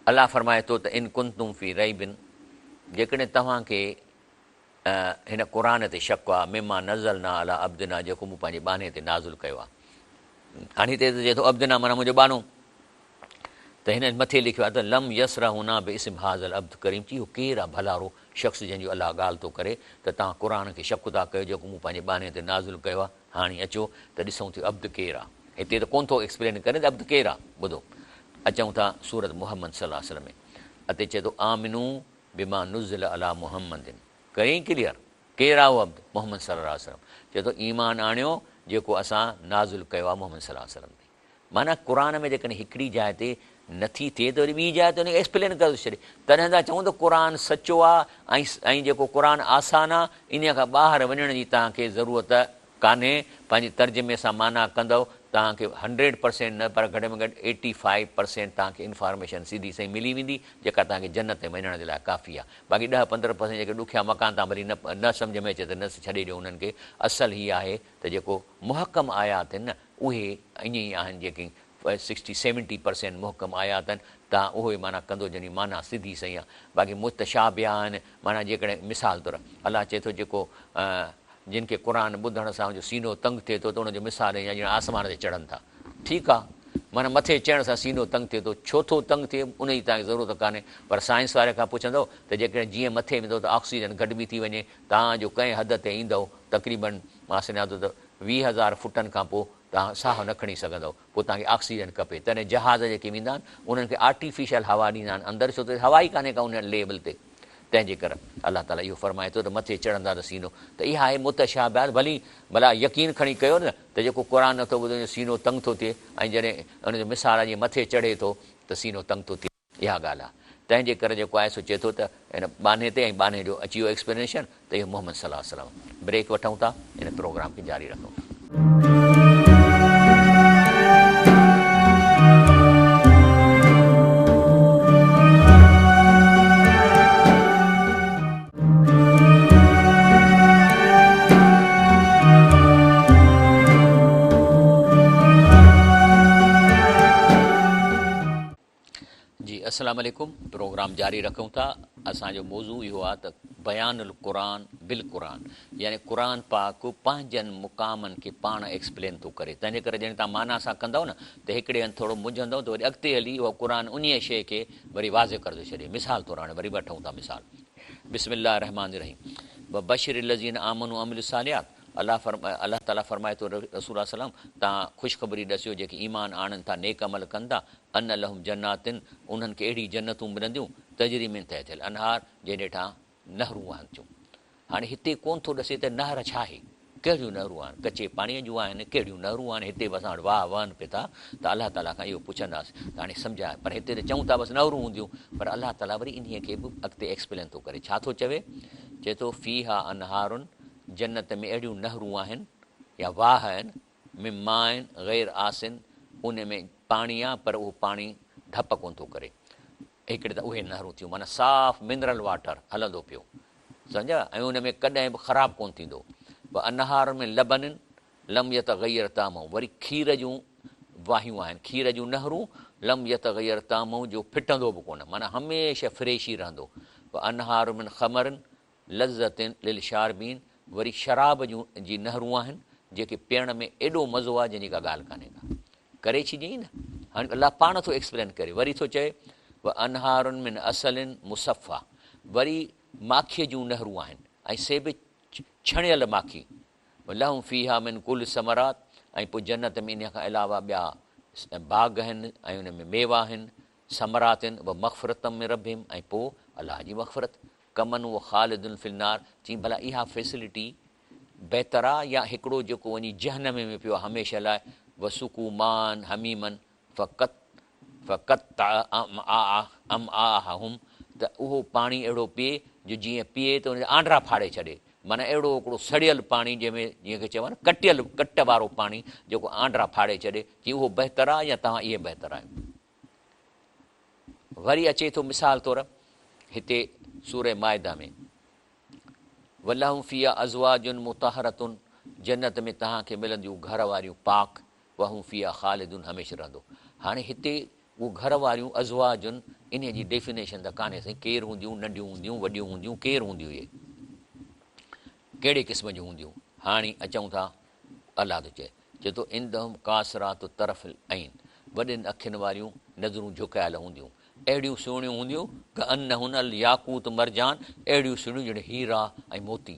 الله فرمائي ٿو ته ان ڪنتم في ريب جيڪڏهن توهان کي هن قرآن تي شڪ آ، مما نزلنا علي عبدنا جيڪو مون پنهنجي ٻانهي تي نازل ڪيو آ. هاڻي هتي ته چئي ٿو عبدنا معنيٰ منهنجو ٻانهو ته هن مٿي لکيو آ ته لم يصرح هنا باسم هذا العبد ڪريم چي اهو ڪير آ ڀلارو شخص جنهن جو الله ڳالهه ٿو ڪري ته توهان قرآن کي شڪ ٿا ڪيو جيڪو مون پنهنجي ٻانهي تي نازل ڪيو آ هاڻي اچو ته ڏسون ٿي عبد ڪير آ هتي ته ڪونه ٿو ايڪسپلين ڪري ته عبد ڪير آ ٻڌو اچون ٿا سورت محمد صلي الله عليه وسلم ۾ اتي چئي ٿو آمنو بما نزل علي محمد ڪرين ڪليئر ڪير آ اهو عبد محمد صلي الله عليه وسلم چئي ٿو ايمان آڻيو جيڪو اسان نازل ڪيو آ محمد صلي الله عليه وسلم تي معنيٰ قرآن ۾ جيڪڏهن هڪڙي جاء تي نٿي ٿئي ته وري ٻي جاء تي ان کي ايڪسپلين ڪري ٿو ڇڏي تڏهن ٿا چئون ته قرآن سچو آ ۽ جيڪو قرآن آسان آ انهي کان ٻاهر وڃڻ جي توهان کي ضرورت ڪانهي، پنهنجي ترجمي سان معنيٰ ڪندؤ، توهان کي هنڊريڊ پرسينٽ نه پر گهٽ ۾ گهٽ ايٽي فائيو پرسينٽ توهان کي انفارميشن سڌي سئين ملي ويندي، جيڪا توهان کي جنت ۾ وڃڻ جي لاء ڪافي آهي. باقي ڏهه 15 پرسينٽ جيڪي ڏکيا مڪان توهان ڀلي نه نه سمجهه ۾ اچي ته نه ڇڏي ڏيو انهن کي، اصل هي آهي ته جيڪو محڪم آيات آهن نه اهي ائين ئي آهن جيڪي سڪسٽي سيونٽي پرسينٽ محڪم آيات آهن، توهان اهو ئي معنيٰ ڪندو جنهن جي معنيٰ سڌي سئين آهي، باقي متشابهه آهن معنيٰ جيڪڏهن مثال طور الله چئي ٿو جيڪو جن کي قرآن ٻڌڻ سان جو سينو تنگ ٿئي ٿو ته ان جو مثال ائين آهي ڄڻ آسمان تي چڙهن ٿا. ٺيڪ آ، معنيٰ مٿي چڙهڻ سان سينو تنگ ٿئي ٿو. ڇو ٿو تنگ ٿئي ان جي توهان کي ضرورت ڪانهي. پر سائنس واري کان پڇندؤ ته جيڪڏهن جيئن مٿي ويندؤ ته آڪسيجن گهٽبي ٿي وڃي، توهان جو ڪنهن حد تي ايندؤ تقريباً مان سمجهان ٿو ته 20 هزار فٽن کان پوء توهان ساهه نه کڻي سگهندؤ، پوء توهان کي آڪسيجن کپي. تڏهن جهاز جيڪي ويندا آهن انهن کي آرٽيفيشل هوا ڏيندا آهن اندر ڇو ته هوا ئي ڪانهي ڪا ان ليول تي. تنهن جي ڪر الله تعاليٰ اهو فرمائي ٿو ته مٿي چڙهندا ته سينو ته اها آهي متشابهات ڀلي ڀلا يقين کڻي ڪيو نه ته جيڪو قرآن نٿو ٻڌي ان جو سينو تنگ ٿو ٿئي ۽ جڏهن ان جو مثال آهي جيئن مٿي چڙهي ٿو ته سينو تنگ ٿو ٿئي اها ڳالهه آهي تنهن جي ڪر جيڪو آهي سو چئي ٿو ته ان ٻانهي تي ۽ ٻانهي جو اچي ويو ايڪسپلينيشن ته اهو محمد صلي الله عليه وسلم بريڪ وٺون ٿا ان پروگرام کي جاري رکون ٿا. جي السلام عليڪم پروگرام جاري رکون ٿا اسان جو موضوع اهو آهي ته بيان القرآن بالقرآن يعني قرآن پاڪ پنهنجن مقامن کي پاڻ ايڪسپلين ٿو ڪري تنهن جي ڪري جڏهن توهان معنيٰ سان ڪندؤ نه ته هڪڙي هنڌ ٿورو منجهندؤ ته وري اڳتي هلي اهو قرآن انهيء شيء کي وري واضح ڪري ٿو ڇڏي مثال طور هاڻي وري وٺون ٿا مثال بسم الله الرحمٰن الرحيم وبشر الذين آمنوا وعملوا الصالحات الله الله تعالي فرمائي ٿو رسول الله صلي الله عليه وسلم توهان خوشخبري ڏسيو جيڪي ايمان آڻن ٿا نيڪ عمل ڪن ٿا ان لهم جنات انهن کي اهڙي جنتون ملنديون تجري من تحتها الانهار جنهن هيٺان نهرون وهن ٿيون. هاڻي هتي ڪونه ٿو ڏسي ته نهر ڇا آهي؟ ڪهڙيون نهرون آهن؟ ڪچي پاڻيء جون آهن؟ ڪهڙيون نهرون آهن؟ هتي به اسان وٽ واهه وهن پئي ٿا ته الله تعاليٰ کان اهو پڇنداسين ته هاڻي سمجهاء پر هتي ته چئون ٿا بس نهرون هونديون پر الله تعاليٰ وري انهيء کي به اڳتي ايڪسپلين ٿو ڪري ڇا ٿو چوي؟ چئي ٿو فيها انهار جنت ۾ اهڙيون نهرون آهن يا واهه آهن من ماء غير آسن ان ۾ پاڻي آ پر اهو پاڻي ڌپ ڪونه ٿو ڪري. هڪڙي ته اهي نهرون ٿيون معنيٰ صاف منرل واٽر هلندو پيو سمجهيا ۽ ان ۾ ڪڏهن به خراب ڪونه ٿيندو. وانهار من لبن لم يتغير طعمه وري کير جون واهيون آهن کير جون نهرون لم يتغير طعمه جو ڦٽندو به ڪونه معنيٰ هميشه فريش ئي رهندو. وانهار من خمر لذة للشاربين وري شراب جون جي نهرون آهن جيڪي پيئڻ ۾ ايڏو مزو آهي جنهن جي ڪا ڳالهه ڪانهي ڪا ڪري ڇڏيائين نه هاڻي الله پاڻ ٿو ايڪسپلين ڪري وري ٿو چئي وانهار من عسل مصفا وري ماکيء جون نهرون آهن ۽ سي به ڇڻيل ماکي لهم فيها من ڪل الثمرات ۽ پوء جنت ۾ انهيء کان علاوه ٻيا باغ آهن ۽ ان ۾ ميوا آهن، ثمرات و مغفرة من ربهم ۽ پوء الله جي مغفرت، ڪمن هو خالد في النار، چيائين ڀلا اها فيسلٽي بهتر آ يا هڪڙو جيڪو وڃي جهنم ۾ پيو آ هميشه لاء، وسقوا ماء حميما فقطع امعاءهم ته اهو پاڻي اهڙو پيئي جو جيئن پيئي ته ان جا آنڊرا ڦاڙي ڇڏي، معنيٰ اهڙو هڪڙو سڙيل پاڻي جنهن ۾ جيئن کي چئبو آهي نه ڪٽيل ڪٽ وارو پاڻي جيڪو آنڊرا ڦاڙي ڇڏي، چيائين اهو بهتر آ يا توهان اهي بهتر آهيو. وري اچي ٿو مثال طور هتي سوره مائده ۾، ولهم فيها ازواج مطهرة جنت ۾ توهان کي ملنديون گهر واريون پاڪ وهم فيها خالدون هميشه رهندو. هاڻي هتي اهو گهر واريون ازواج انهي جي ڊيفينيشن ته ڪانهي سائين ڪير هونديون ننڍيون هونديون وڏيون هونديون ڪير هونديون اهي ڪهڙي قسم جون هونديون هاڻي اچون ٿا الله ٿو چئي چئي ٿو عندهم قاصرات الطرف العين وڏين اکين واريون نظرون جهڪايل هونديون اهڙيون سهڻيون هونديون ڪأنهن الياقوت مرجان اهڙيون سهڻيون جهڙي هيرا ۽ موتي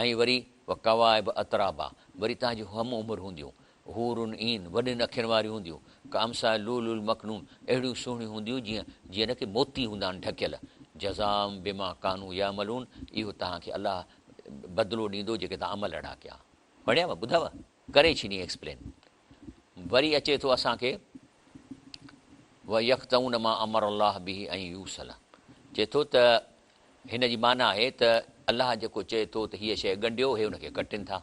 ۽ وري وڪواعب اترابا وري توهان جون هم عمر هونديون حور عين وڏين اکين واريون هونديون ڪامثال اللؤلؤ المڪنون اهڙيون سهڻيون هونديون جيئن جيئن نه ڪي موتي هوندا آهن ڍڪيل جزاء بما ڪانوا يعملون اهو توهان کي الله بدلو ڏيندو جيڪي توهان عمل اهڙا ڪيا. وڻيو؟ ٻڌو؟ ڪري ڇڏي ايڪسپلين. وري اچي ٿو اسان کي ويقطعون ما امر الله به ان يوصل چئي ٿو ته هن جي معنيٰ آهي ته الله جيڪو چئي ٿو ته هيء شيء ڳنڍيو هي ان کي ڪٽين ٿا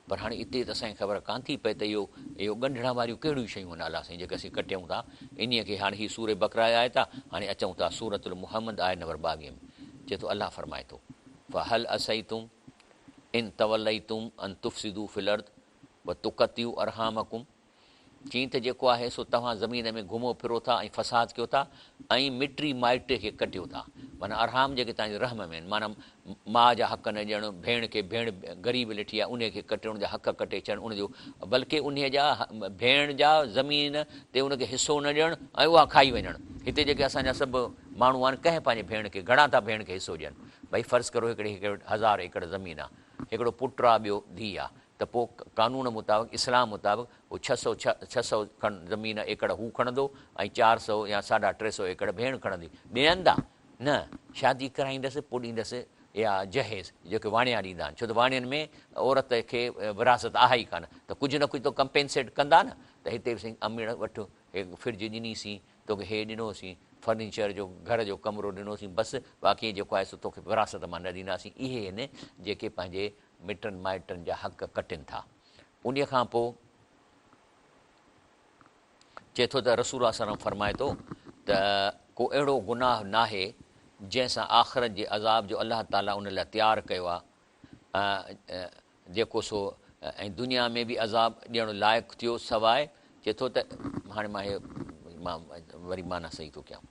پر هاڻي اتي ته اسان کي خبر ڪانه ٿي پئي ته اهو اهو ڳنڍڻ واريون ڪهڙيون شيون آهن الله سائين جيڪي اسين ڪٽيون ٿا انهيء کي هاڻي هي سورة بقره جي آيت آهي هاڻي اچون ٿا سورة المحمد آيت نمبر 22 ۾ چئي ٿو الله فرمائي ٿو فهل عسيتم ان توليتم ان تفسدوا في الارض وتقطعوا ارحامڪم چيائين ته جيڪو آهي سو توهان زمين ۾ گهمو ڦرو ٿا ۽ فساد ڪيو ٿا ۽ مٽي مائٽي کي ڪٽيو ٿا معنيٰ ارحام جيڪي توهان جي رحم ۾ آهن معنيٰ ماء جا حق نه ڏيڻ ڀيڻ کي ڀيڻ غريب لٺي آهي انهي کي ڪٽڻ جا حق ڪٽي ڇڏڻ ان جو بلڪه انهي جا ڀيڻ جا زمين تي ان کي حصو نه ڏيڻ ۽ اها کائي وڃڻ هتي جيڪي اسان جا سڀ ماڻهو آهن ڪنهن پنهنجي ڀيڻ کي گهڻا ٿا ڀيڻ کي حصو ڏين ڀئي فرض ڪرو هڪڙي هڪ هزار ايڪڙ زمين آهي هڪڙو پٽ آ ٻيو ڌيء آ ته پوء قانون مطابق اسلام مطابق هو ڇهه سئو 600 کن زمين ايڪڙ هو کڻندو ۽ چار سئو يا ساڍا ٽي سئو ايڪڙ ڀيڻ کڻندي. ڏين ٿا؟ نه. شادي ڪرائيندس پوء ڏيندس يا جهيز جيڪي واڻيا ڏيندا آهن ڇو ته واڻين ۾ عورت کي وراثت آهي ئي ڪانه ته ڪجهه نه ڪجهه ته ڪمپينسيٽ ڪندا نه ته هتي به سائين امڙ وٺ هي فرج ڏنيسين توکي هي ڏنوسين فرنيچر جو گهر جو ڪمرو ڏنوسين بس باقي جيڪو آهي سو توکي وراثت مان نه ڏينداسين اهي آهن جيڪي پنهنجي مٽن مائٽن جا حق ڪٽين ٿا. انهيء کان پوء چئي ٿو ته رسول الله صلي الله عليه وسلم فرمائي ٿو ته ڪو اهڙو گناهه ناهي جنهن سان آخرت جي عذاب جو الله تعاليٰ ان لاء تيار ڪيو آهي جيڪو سو ۽ دنيا ۾ به عذاب ڏيڻ لائق ٿيو سواء چئي ٿو ته هاڻي مان هي مان وري معنيٰ صحيح ٿو ڪيان.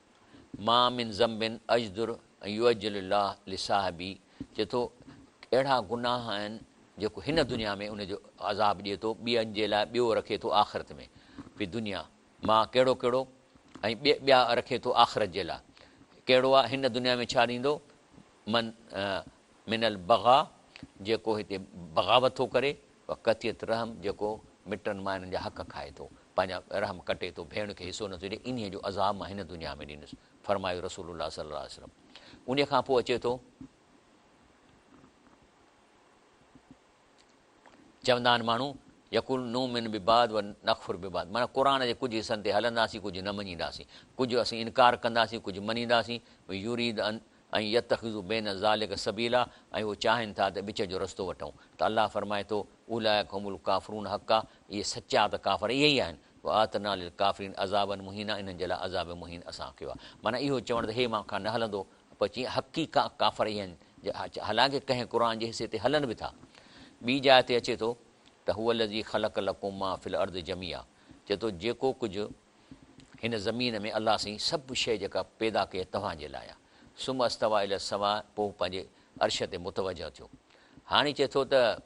ما من ذنب اجدر ان يعجل الله لصاحبه چئي ٿو اهڙا گناهه آهن جيڪو هن دنيا ۾ ان جو عذاب ڏئي ٿو ٻين جي لاء ٻيو رکي ٿو آخرت ۾ في دنيا ما ڪهڙو ڪهڙو ۽ ٻيا رکي ٿو آخرت جي لاء ڪهڙو آهي هن دنيا ۾ ڇا ڏيندو من من البغاء جيڪو هتي بغاوت ٿو ڪري وقطيعة رحم جيڪو مٽن مائرن جا حق کائي ٿو، پنهنجا رحم ڪٽي ٿو، ڀيڻ کي حصو نٿو ڏئي، انهيء جو عذاب مان هن دنيا ۾ ڏيندس، فرمايو رسول الله صلي الله عليه وسلم. انهيء کان پوء اچي ٿو، چوندا آهن ماڻهو، يقول نؤمن ببعض و نڪفر ببعض، معنيٰ قرآن جي ڪجهه حصن تي هلنداسين، ڪجهه نه مڃينداسين، ڪجهه اسين انڪار ڪنداسين، ڪجهه مڃينداسين، يريد ان ان يتخذوا بين ذلک سبيلا ۽ اهي چاهين ٿا ته وچ جو رستو وٺون ته الله فرمائي ٿو اولئک هم الڪافرون حقا اهي سچا ته ڪافر اهي ئي آهن واعتدنا للڪافرين عذابا مهينا انهن جي لاء عذاب مهين اسان رکيو آهي معنيٰ اهو چوڻ ته هي مان کان نه هلندو پر چيائين حقي ڪافر اهي آهن حالانڪه ڪنهن قرآن جي حصي تي هلن به ٿا ٻي جاء تي اچي ٿو ته هو الذي خلق لڪم ما في الارض جميعا چئي ٿو جيڪو ڪجهه هن زمين ۾ الله سائين سڀ شيء جيڪا پيدا ڪئي آهي توهان جي لاء آهي. ثم استويٰ الي السماء پوء هو پنهنجي عرش تي متوجه ٿيو. هاڻي چئي ٿو ته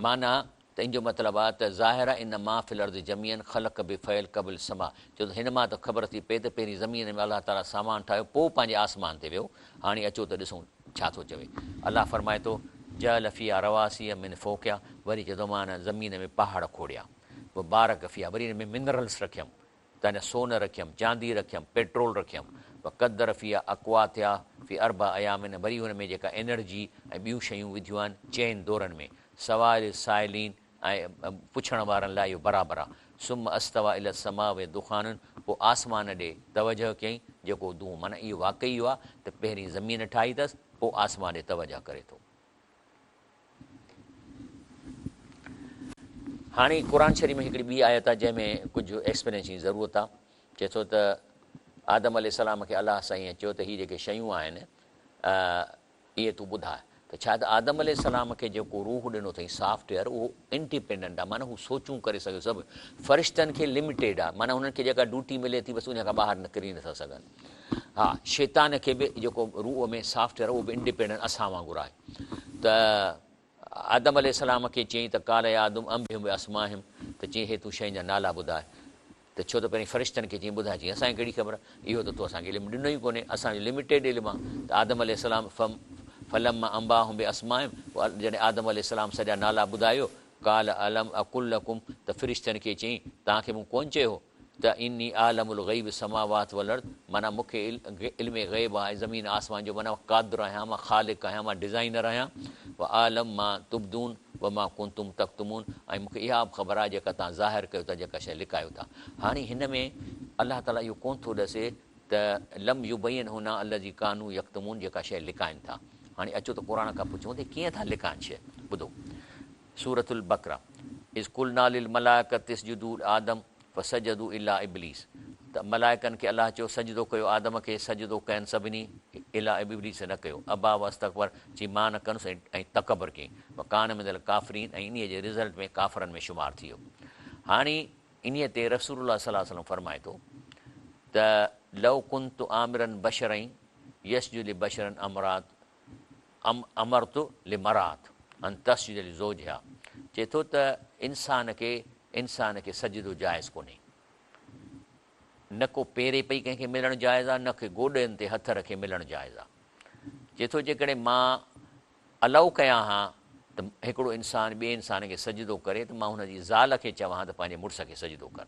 معنيٰ ته ان جو مطلب آهي ته ظاهر آهي ان ما في الارض جميعا خلق بفعل قبل السماء چئي ٿو هن مان ته خبر ٿي پئي ته پهرين زمين ۾ الله تعاليٰ سامان ٺاهيو پوء پنهنجي آسمان تي ويو. هاڻي اچو ته ڏسون ڇا ٿو چوي. الله فرمائي ٿو جعل فيها رواسي من فوقها وري چئي ٿو مان زمين ۾ پهاڙ کوڙيا. وبارڪ فيها وري ان ۾ منرلس رکيم، تنهن سون رکيم، چاندي رکيم، پيٽرول رکيم، وقدر فيها اقواتها في اربع ايام وري هن ۾ جيڪا انرجي ۽ ٻيون شيون وڌيون آهن چئن دورن ۾، سواء للسائلين ۽ پڇڻ وارن لاء اهو برابر آهي، ثم استوي الي السماء وهي دخان پوء آسمان ڏي توجهه ڪيائين جيڪو دونهون معنيٰ اهو واقعي اهو آهي ته پهرين زمين ٺاهي اٿس پوء آسمان ڏي توجهه ڪري ٿو. هاڻي قرآن شريف ۾ هڪڙي ٻي آيت آهي جنهن ۾ ڪجهه ايڪسپلينيشن جي ضرورت آهي. چئي ٿو ته آدم عليه السلام کي الله سائينء چيو ته هي جيڪي شيون آهن اهي تون ٻڌاء ته ڇا ته آدم عليه السلام کي جيڪو روح ڏنو اٿئي سافٽ ويئر اهو انڊيپينڊنٽ آهي معنيٰ هو سوچون ڪري سگهي سڀ فرشتن کي لميٽيڊ آهي معنيٰ انهن کي جيڪا ڊيوٽي ملي ٿي بس ان کان ٻاهر نڪري نٿا سگهن ها شيطان کي به جيڪو روح ۾ سافٽ ويئر اهو به انڊيپينڊنٽ اسان وانگر آهي ته آدم عليه السلام کي چيائين ته قال يا آدم انبئهم باسمائهم ته چيائين هي تون شين جا نالا ٻڌاء ته ڇو ته پهرين فرشتن کي چيائين ٻڌاء چيائين اسان کي ڪهڙي خبر اهو ته تو اسان کي علم ڏنو ئي ڪونهي اسان جو لميٽيڊ علم آهي ته آدم عليه السلام فلما انباهم باسمائهم پوء جڏهن آدم عليه السلام سڄا نالا ٻڌايو قال الم اقل لڪم ته فرشتن کي چيائين توهان کي مون ڪونه چيو هو ته اني اعلم الغيب السماوات والارض معنيٰ مون کي علم غيب آهي زمين آسمان جو معنيٰ قادر آهيان مان خالق آهيان مان ڊزائنر آهيان واعلم ما تبدون وما ڪنتم تڪتمون ۽ مون کي اها به خبر آهي جيڪا توهان ظاهر ڪيو ٿا جيڪا شيء لڪايو ٿا. هاڻي هن ۾ الله تعاليٰ اهو ڪونه ٿو ڏسي ته لم يبين هنا الذي ڪانوا يڪتمون جيڪا شيء لڪائن ٿا. هاڻي اچو ته قرآن کان پڇون ته ڪيئن ٿا لڪائن شيء. ٻڌو سورة البقره اذ قلنا للملائڪة اسجدوا لآدم فسجدوا الا ابليس ته ملائڪن کي الله چيو سجدو ڪيو آدم کي سجدو ڪين سڀني الا ابليس نه ڪيو ابا واستڪبر چي مان نه ڪندس ۽ تڪبر ڪيائين وڪان من الڪافرين ۽ انهيء جي رزلٽ ۾ ڪافرن ۾ شمار ٿي ويو هاڻي انهيء تي رسول الله صلي الله عليه وسلم فرمائي ٿو ته لو ڪنت آمرا بشرا يسجد لبشرا امرات امرت لمرات ان تسجد لزوجها چئي ٿو ته انسان کي انسان کي سجدو جائز ڪونهي نه ڪو پيري پئي ڪنهن کي ملڻ جائز آهي نه ڪي گوڏن تي هٿ رکي ملڻ جائز آهي چئي ٿو جيڪڏهن مان الائو ڪيان ها ته هڪڙو انسان ٻئي انسان کي سجدو ڪري ته مان هن جي زال کي چوان ها ته پنهنجي مڙس کي سجدو ڪر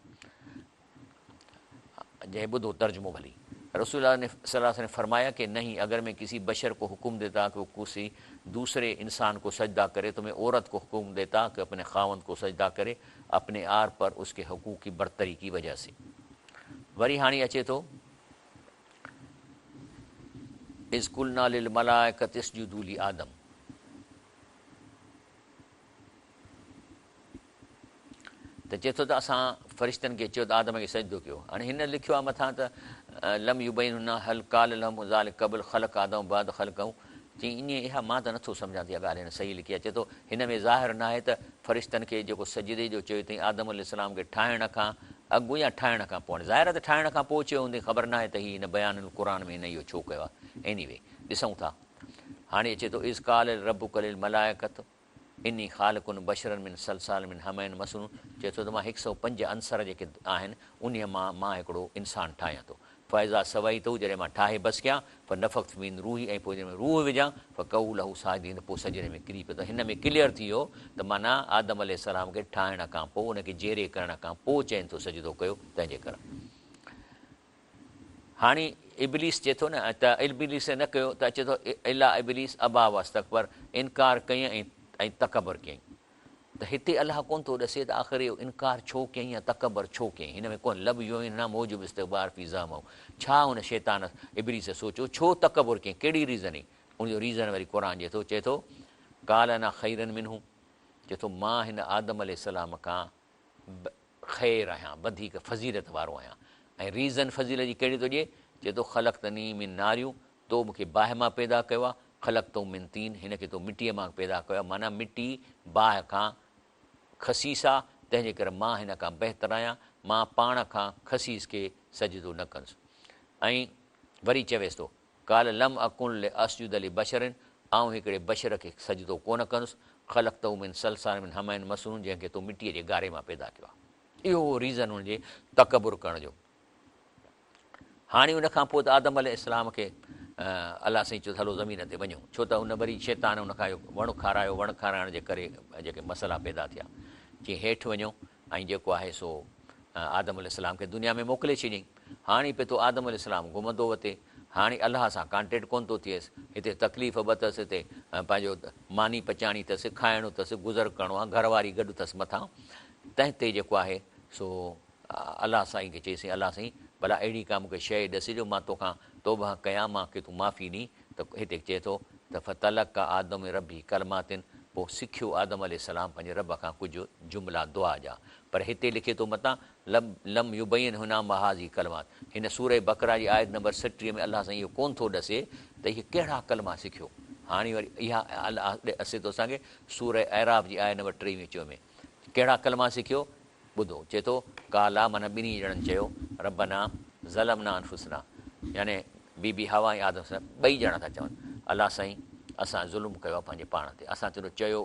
جنهن ٻڌو ترجمو ڀلي رسول الله صلي الله عليه وسلم نے فرمايا کہ نہیں اگر میں کسی بشر کو حکم دیتا کہ وہ کسی دوسرے انسان کو سجدہ کرے تو میں عورت کو حکم دیتا کہ اپنے خاوند کو سجدہ کرے اپنے are پر اس کے حقوق کی برتری کی وجہ سے وري هاڻي اچي ٿو اذ قلنا للملائڪة اسجدوا لآدم ته چئي ٿو ته اسان فرشتن کي چيو ته آدم کي سجدو ڪيو. هاڻي هن لکيو آهي مٿان ته لم يبين هنا هل قال لهم ذلک قبل خلق آدم بعد خلقه چيائين ائين اها مان ته نٿو سمجهان ته اها ڳالهه هن صحيح لکي آهي چئي ٿو هن ۾ ظاهر ناهي ته فرشتن کي جيڪو سجدي جو چيو اٿئين آدم عليه السلام کي ٺاهڻ کان اڳ يا ٺاهڻ کان پوء هاڻي ظاهر آهي ته ٺاهڻ کان پوء چيو هوندئين خبر ناهي ته هي هن بيان القرآن ۾ هن اهو ڇو ڪيو آهي ايني وي ڏسون ٿا هاڻي اچي ٿو اذ قال ربک للملائڪة اني خالق بشرا من صلصال من حمئ مسنون چئي ٿو ته مان هڪ سئو پنج عنصر جيڪي آهن انهيء مان مان هڪڙو انسان ٺاهيان ٿو فاذا سويته جڏهن مان ٺاهي بس ڪيان فنفخت فيه من روحي ۽ پوء جڏهن ۾ روح وجهان فقعوا له ساجدين ته پوء سجدي ۾ ڪري پئو ته هن ۾ ڪليئر ٿي ويو ته معنيٰ آدم عليه السلام کي ٺاهڻ کان پوء ان کي جيئري ڪرڻ کان پوء چئين ٿو سجدو ڪيو تنهن جي ڪري هاڻي ابليس چئي ٿو نه ته ابليس نه ڪيو ته اچي ٿو الا ابليس ابا واستڪبر انڪار ڪيائين ۽ تڪبر ڪيائين ته هتي الله ڪونه ٿو ڏسي ته آخر اهو انڪار ڇو ڪيائين يا تڪبر ڇو ڪيائين هن ۾ ڪونه لم يبين هنا موجب استڪبار في زعمه ڇا هن شيطان ابليس سوچيو ڇو تڪبر ڪيائين ڪهڙي ريزن هئي ان جو ريزن وري قرآن چئي ٿو چئي ٿو قال انا خير منه چئي ٿو مان هن آدم عليه السلام کان خير آهيان، وڌيڪ فضيلت وارو آهيان ۽ ريزن فضيلت جي ڪهڙي ٿو ڏئي؟ چئي ٿو خلقتني من نار تو مون کي باهه مان پيدا ڪيو آهي، خلقته من طين هن کي تو مٽيء مان پيدا ڪيو آهي معنيٰ مٽي باهه کان خسيس آهي تنهن جي ڪري مان هن کان بهتر آهيان، مان پاڻ کان خسيس کي سجدو نه ڪندس ۽ وري چويس ٿو قال لم اڪن لاسجد لبشر آئون هڪڙي بشر کي سجدو ڪونه ڪندس، خلقته من صلصال من حمئ مسنون جنهن کي تو مٽيء جي گاري مان پيدا ڪيو آهي. اهو هو ريزن هن جي تڪبر ڪرڻ جو. هاڻي ان کان پوء ته آدم عليه السلام کي الله سائين چيو ته هلو زمين تي وڃو ڇو ته ان وري شيطان ان کان اهو وڻ کارايو وڻ کارائڻ جي ڪري جيڪي مسئلا پيدا ٿيا چيائين هيٺ وڃو. ۽ جيڪو آهي سو آدم عليه السلام کي دنيا ۾ موڪلي ڇڏيائين. هاڻي پئي ٿو آدم عليه السلام گهمندو وتي. هاڻي الله سان ڪانٽيڪٽ ڪونه ٿو ٿئيس. هتي تڪليف به اٿس، هتي پنهنجو ماني پچائڻي اٿس، کائڻو اٿس، گذر ڪرڻو آهي، گهر واري گڏ اٿس مٿان. تنهن تي جيڪو آهي سو الله سائين کي چيس، الله سائين ڀلا اهڙي ڪا مون کي شيء ڏس جو مان توکان توبهه ڪيان، مان کي تون معافي ڏين. ته هتي چئي ٿو ته فتلقي آدم من ربه ڪلمات پوء سکيو آدم عليه السلام پنهنجي رب کان ڪجهه جملا دعا جا پر هتي لکي ٿو متان لم لم يبين هنا ما هذه ڪلمات هن سوره بقره جي آيت نمبر 37 ۾ الله سائين اهو ڪونه ٿو ڏسي ته اهي ڪهڙا ڪلما سکيو هاڻي وري اها الله ڏسي ٿو اسان کي سوره اعراف جي آيت نمبر 23 24 ۾ ڪهڙا ڪلما سکيو ٻڌو، چئي ٿو، قالا معنيٰ ٻنهي ڄڻن چيو، ربنا ظلمنا انفسنا يعني بي بي حوا ۽ آدم سان ٻئي ڄڻا ٿا چون، الله سائين اسان ظلم ڪيو آهي پنهنجي پاڻ تي، اسان تنهنجو چيو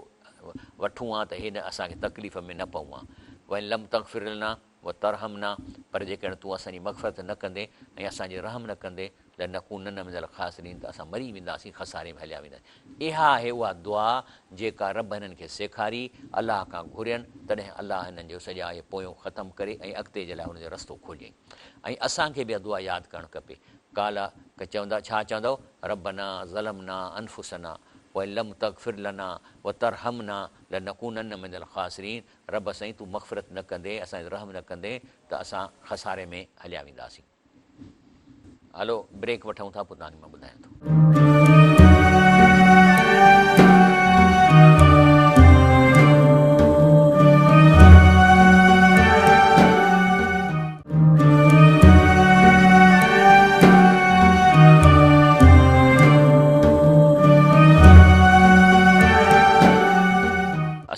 وٺون ها ته هن اسان کي تڪليف ۾ نه پئون ها، وان لم تغفر لنا وترحمنا پر جيڪڏهن تون اسان جي مغفرت نه ڪندين ۽ اسان جي رحم نه ڪندين لنڪونن من الخاسرين ته اسان مري وينداسين، خساري ۾ هليا وينداسين. اها آهي اها دعا جيڪا رب هنن کي سيکاري، الله کان گهرين، تڏهن الله هنن جو سڄا اهي پويون ختم ڪري ۽ اڳتي جي لاء هن جو رستو کوليائين. ۽ اسان کي به اها دعا ياد ڪرڻ کپي. قال، چوندا، ڇا چوندؤ؟ ربنا ظلمنا انفسنا وان لم تغفر لنا وترحمنا لنڪونن من الخاسرين رب سائين تون مغفرت نه ڪندين، اسان تي رحم نه ڪندين ته اسان خساري ۾ هليا وينداسين. هلو بريڪ وٺون ٿا پوء توهان کي مان ٻڌايان ٿو.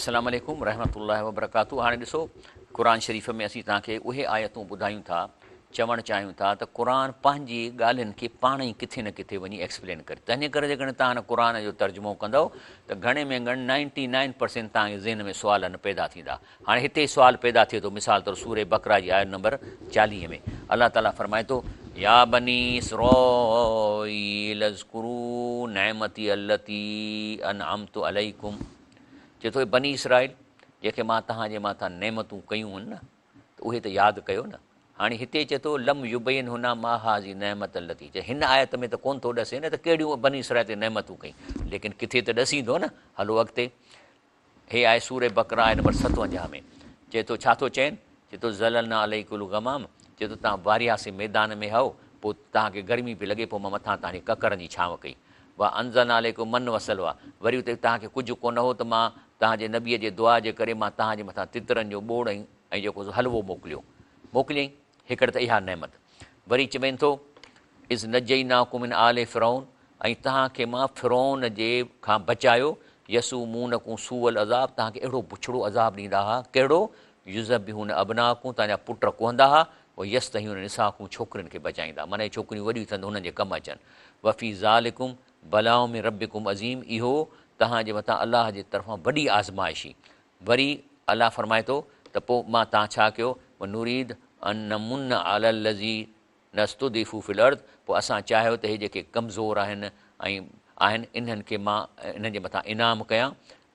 السلام عليڪم ورحمة الله وبرڪاته هاڻي ڏسو قرآن شريف ۾ اسين توهان کي اهي آيتون ٻڌايون ٿا چوڻ چاهيون ٿا ته قرآن پنهنجي ڳالهين کي پاڻ ئي ڪٿي نه ڪٿي وڃي ايڪسپلين ڪري تنهنجي ڪري جيڪڏهن توهان هن قرآن جو ترجمو ڪندؤ ته گهڻي ۾ گهڻ نائنٽي نائن پرسينٽ توهان جي ذهن ۾ سوال نه پيدا ٿيندا هاڻي هتي سوال پيدا ٿئي ٿو مثال طور سورة بقره جي آيت نمبر 40 ۾ الله تعالي فرمائي ٿو يا بني اسرائيل اذڪروا نعمتي التي انعمت عليڪم چئي ٿو اي بني اسرائيل جيڪي مان توهان جي مٿان نعمتون ڪيون آهن نه ته اهي ته ياد ڪيو نه. هاڻي هتي چئي ٿو لم يبين هنا ما هذه النعمة التي چئي هن آيت ۾ ته ڪونه ٿو ڏسي نه ته ڪهڙيون بني اسرائيل تي نعمتون ڪئي ليڪن ڪٿي ته ڏسيندو نه. هلو اڳتي هي آهي سورة بقره آيت نمبر 57 ۾ چئي ٿو ڇا ٿو چئين؟ چئي ٿو ظللنا عليڪم الغمام چئي ٿو توهان وارياسي ميدان ۾ هئو پوء توهان کي گرمي پئي لڳي پوء مان مٿان توهان جي ڪڪرن جي ڇانو ڪئي وانزلنا عليڪم المن والسلويٰ وري اتي توهان کي ڪجهه ڪونه هو ته مان توهان جي نبيء جي دعا جي ڪري مان توهان جي مٿان تترن جو ٻوڙ ۽ ۽ جيڪو سو حلوو موڪليو موڪليائين هڪڙ ته اها نعمت وري چوين ٿو اذ نجيناڪم من آل فرعون ۽ توهان کي مان فرعون جي کان بچايو يسومونڪم سوء العذاب توهان کي اهڙو بڇڙو عذاب ڏيندا ها ڪهڙو يذبحون ابناءڪم توهان جا پٽ ڪهندا ها ويستحيون نساءڪم ڇوڪرين کي بچائيندا معنيٰ اهي ڇوڪريون وڏيون ٿين ته هنن جي ڪم اچن وفي ذالڪم بلاء من ربڪم عظيم اهو توهان جي مٿان الله جي طرفان وڏي آزمائش هئي وري الله فرمائي ٿو ته پوء مان توهان ڇا ڪيو ونريد ان نمن علي الذين استضعفوا في الارض پوء اسان چاهيو ته هي جيڪي ڪمزور آهن ۽ آهن انهن کي مان انهن جي مٿان انعام ڪيان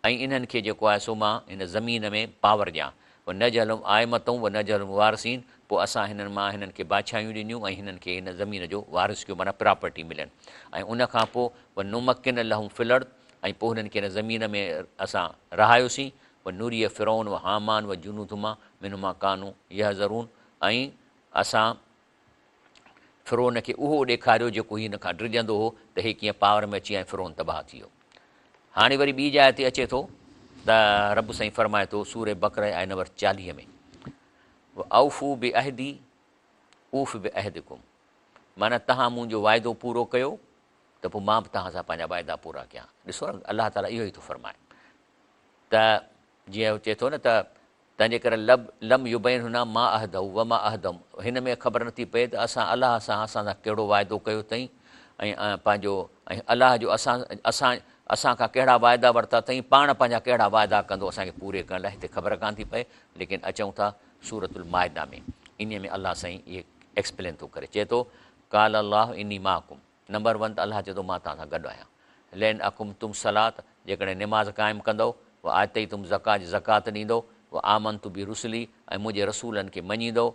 ۽ انهن کي جيڪو آهي سو مان هن زمين ۾ پاور ڏيان ونجعلهم ائمة ونجعلهم الوارثين پوء اسان هنن مان هنن کي بادشاهيون ڏنيون ۽ هنن کي هن زمين جو وارث ڪيو معنيٰ پراپرٽي ملين ۽ ان کان پوء ونمڪن لهم في الارض ۽ پوء هنن کي هن زمين ۾ اسان رهايوسين، ونري فرعون وهامان وجنودهما منهم ما ڪانوا يحذرون ۽ اسان فرعون کي اهو ڏيکاريو جيڪو هي هن کان ڊڄندو هو ته هي ڪيئن پاور ۾ اچي ويا ۽ فرعون تباهه ٿي ويو. هاڻي وري ٻي جاء تي اچي ٿو ته رب سائين فرمائي ٿو سورة بقره آيت نمبر 40 ۾ واوفوا بعهدي اوف بعهدڪم معنيٰ توهان منهنجو واعدو پورو ڪيو ته پوء مان به توهان سان پنهنجا واعدا پورا ڪيان. ڏسو نه الله تعاليٰ اهو ئي ٿو فرمائي ته جيئن هو چئي ٿو نه ته تنهنجي ڪري لب لم يبين هنا ما عهده وما عهدهم هن ۾ خبر نٿي پئي ته اسان الله سان اسان سان ڪهڙو واعدو ڪيو اٿئي ۽ پنهنجو ۽ الله جو اسان اسان اسان کان ڪهڙا واعدا ورتا اٿئي پاڻ پنهنجا ڪهڙا واعدا ڪندو اسان کي پوري ڪرڻ لاء هتي خبر ڪانه ٿي پئي ليڪن اچون ٿا سورة المائده ۾ انهي ۾ الله سائين اهي ايڪسپلين ٿو ڪري چئي ٿو قال الله اني معڪم نمبر ون ته الله چئي ٿو مان توهان سان گڏ آهيان لئن اقمتم الصلوة جيڪڏهن نماز قائم ڪندؤ وآتيتم الزڪوة جي زڪوات ڏيندؤ وآمنتم برسلي ۽ منهنجي رسولن کي مڃيندؤ،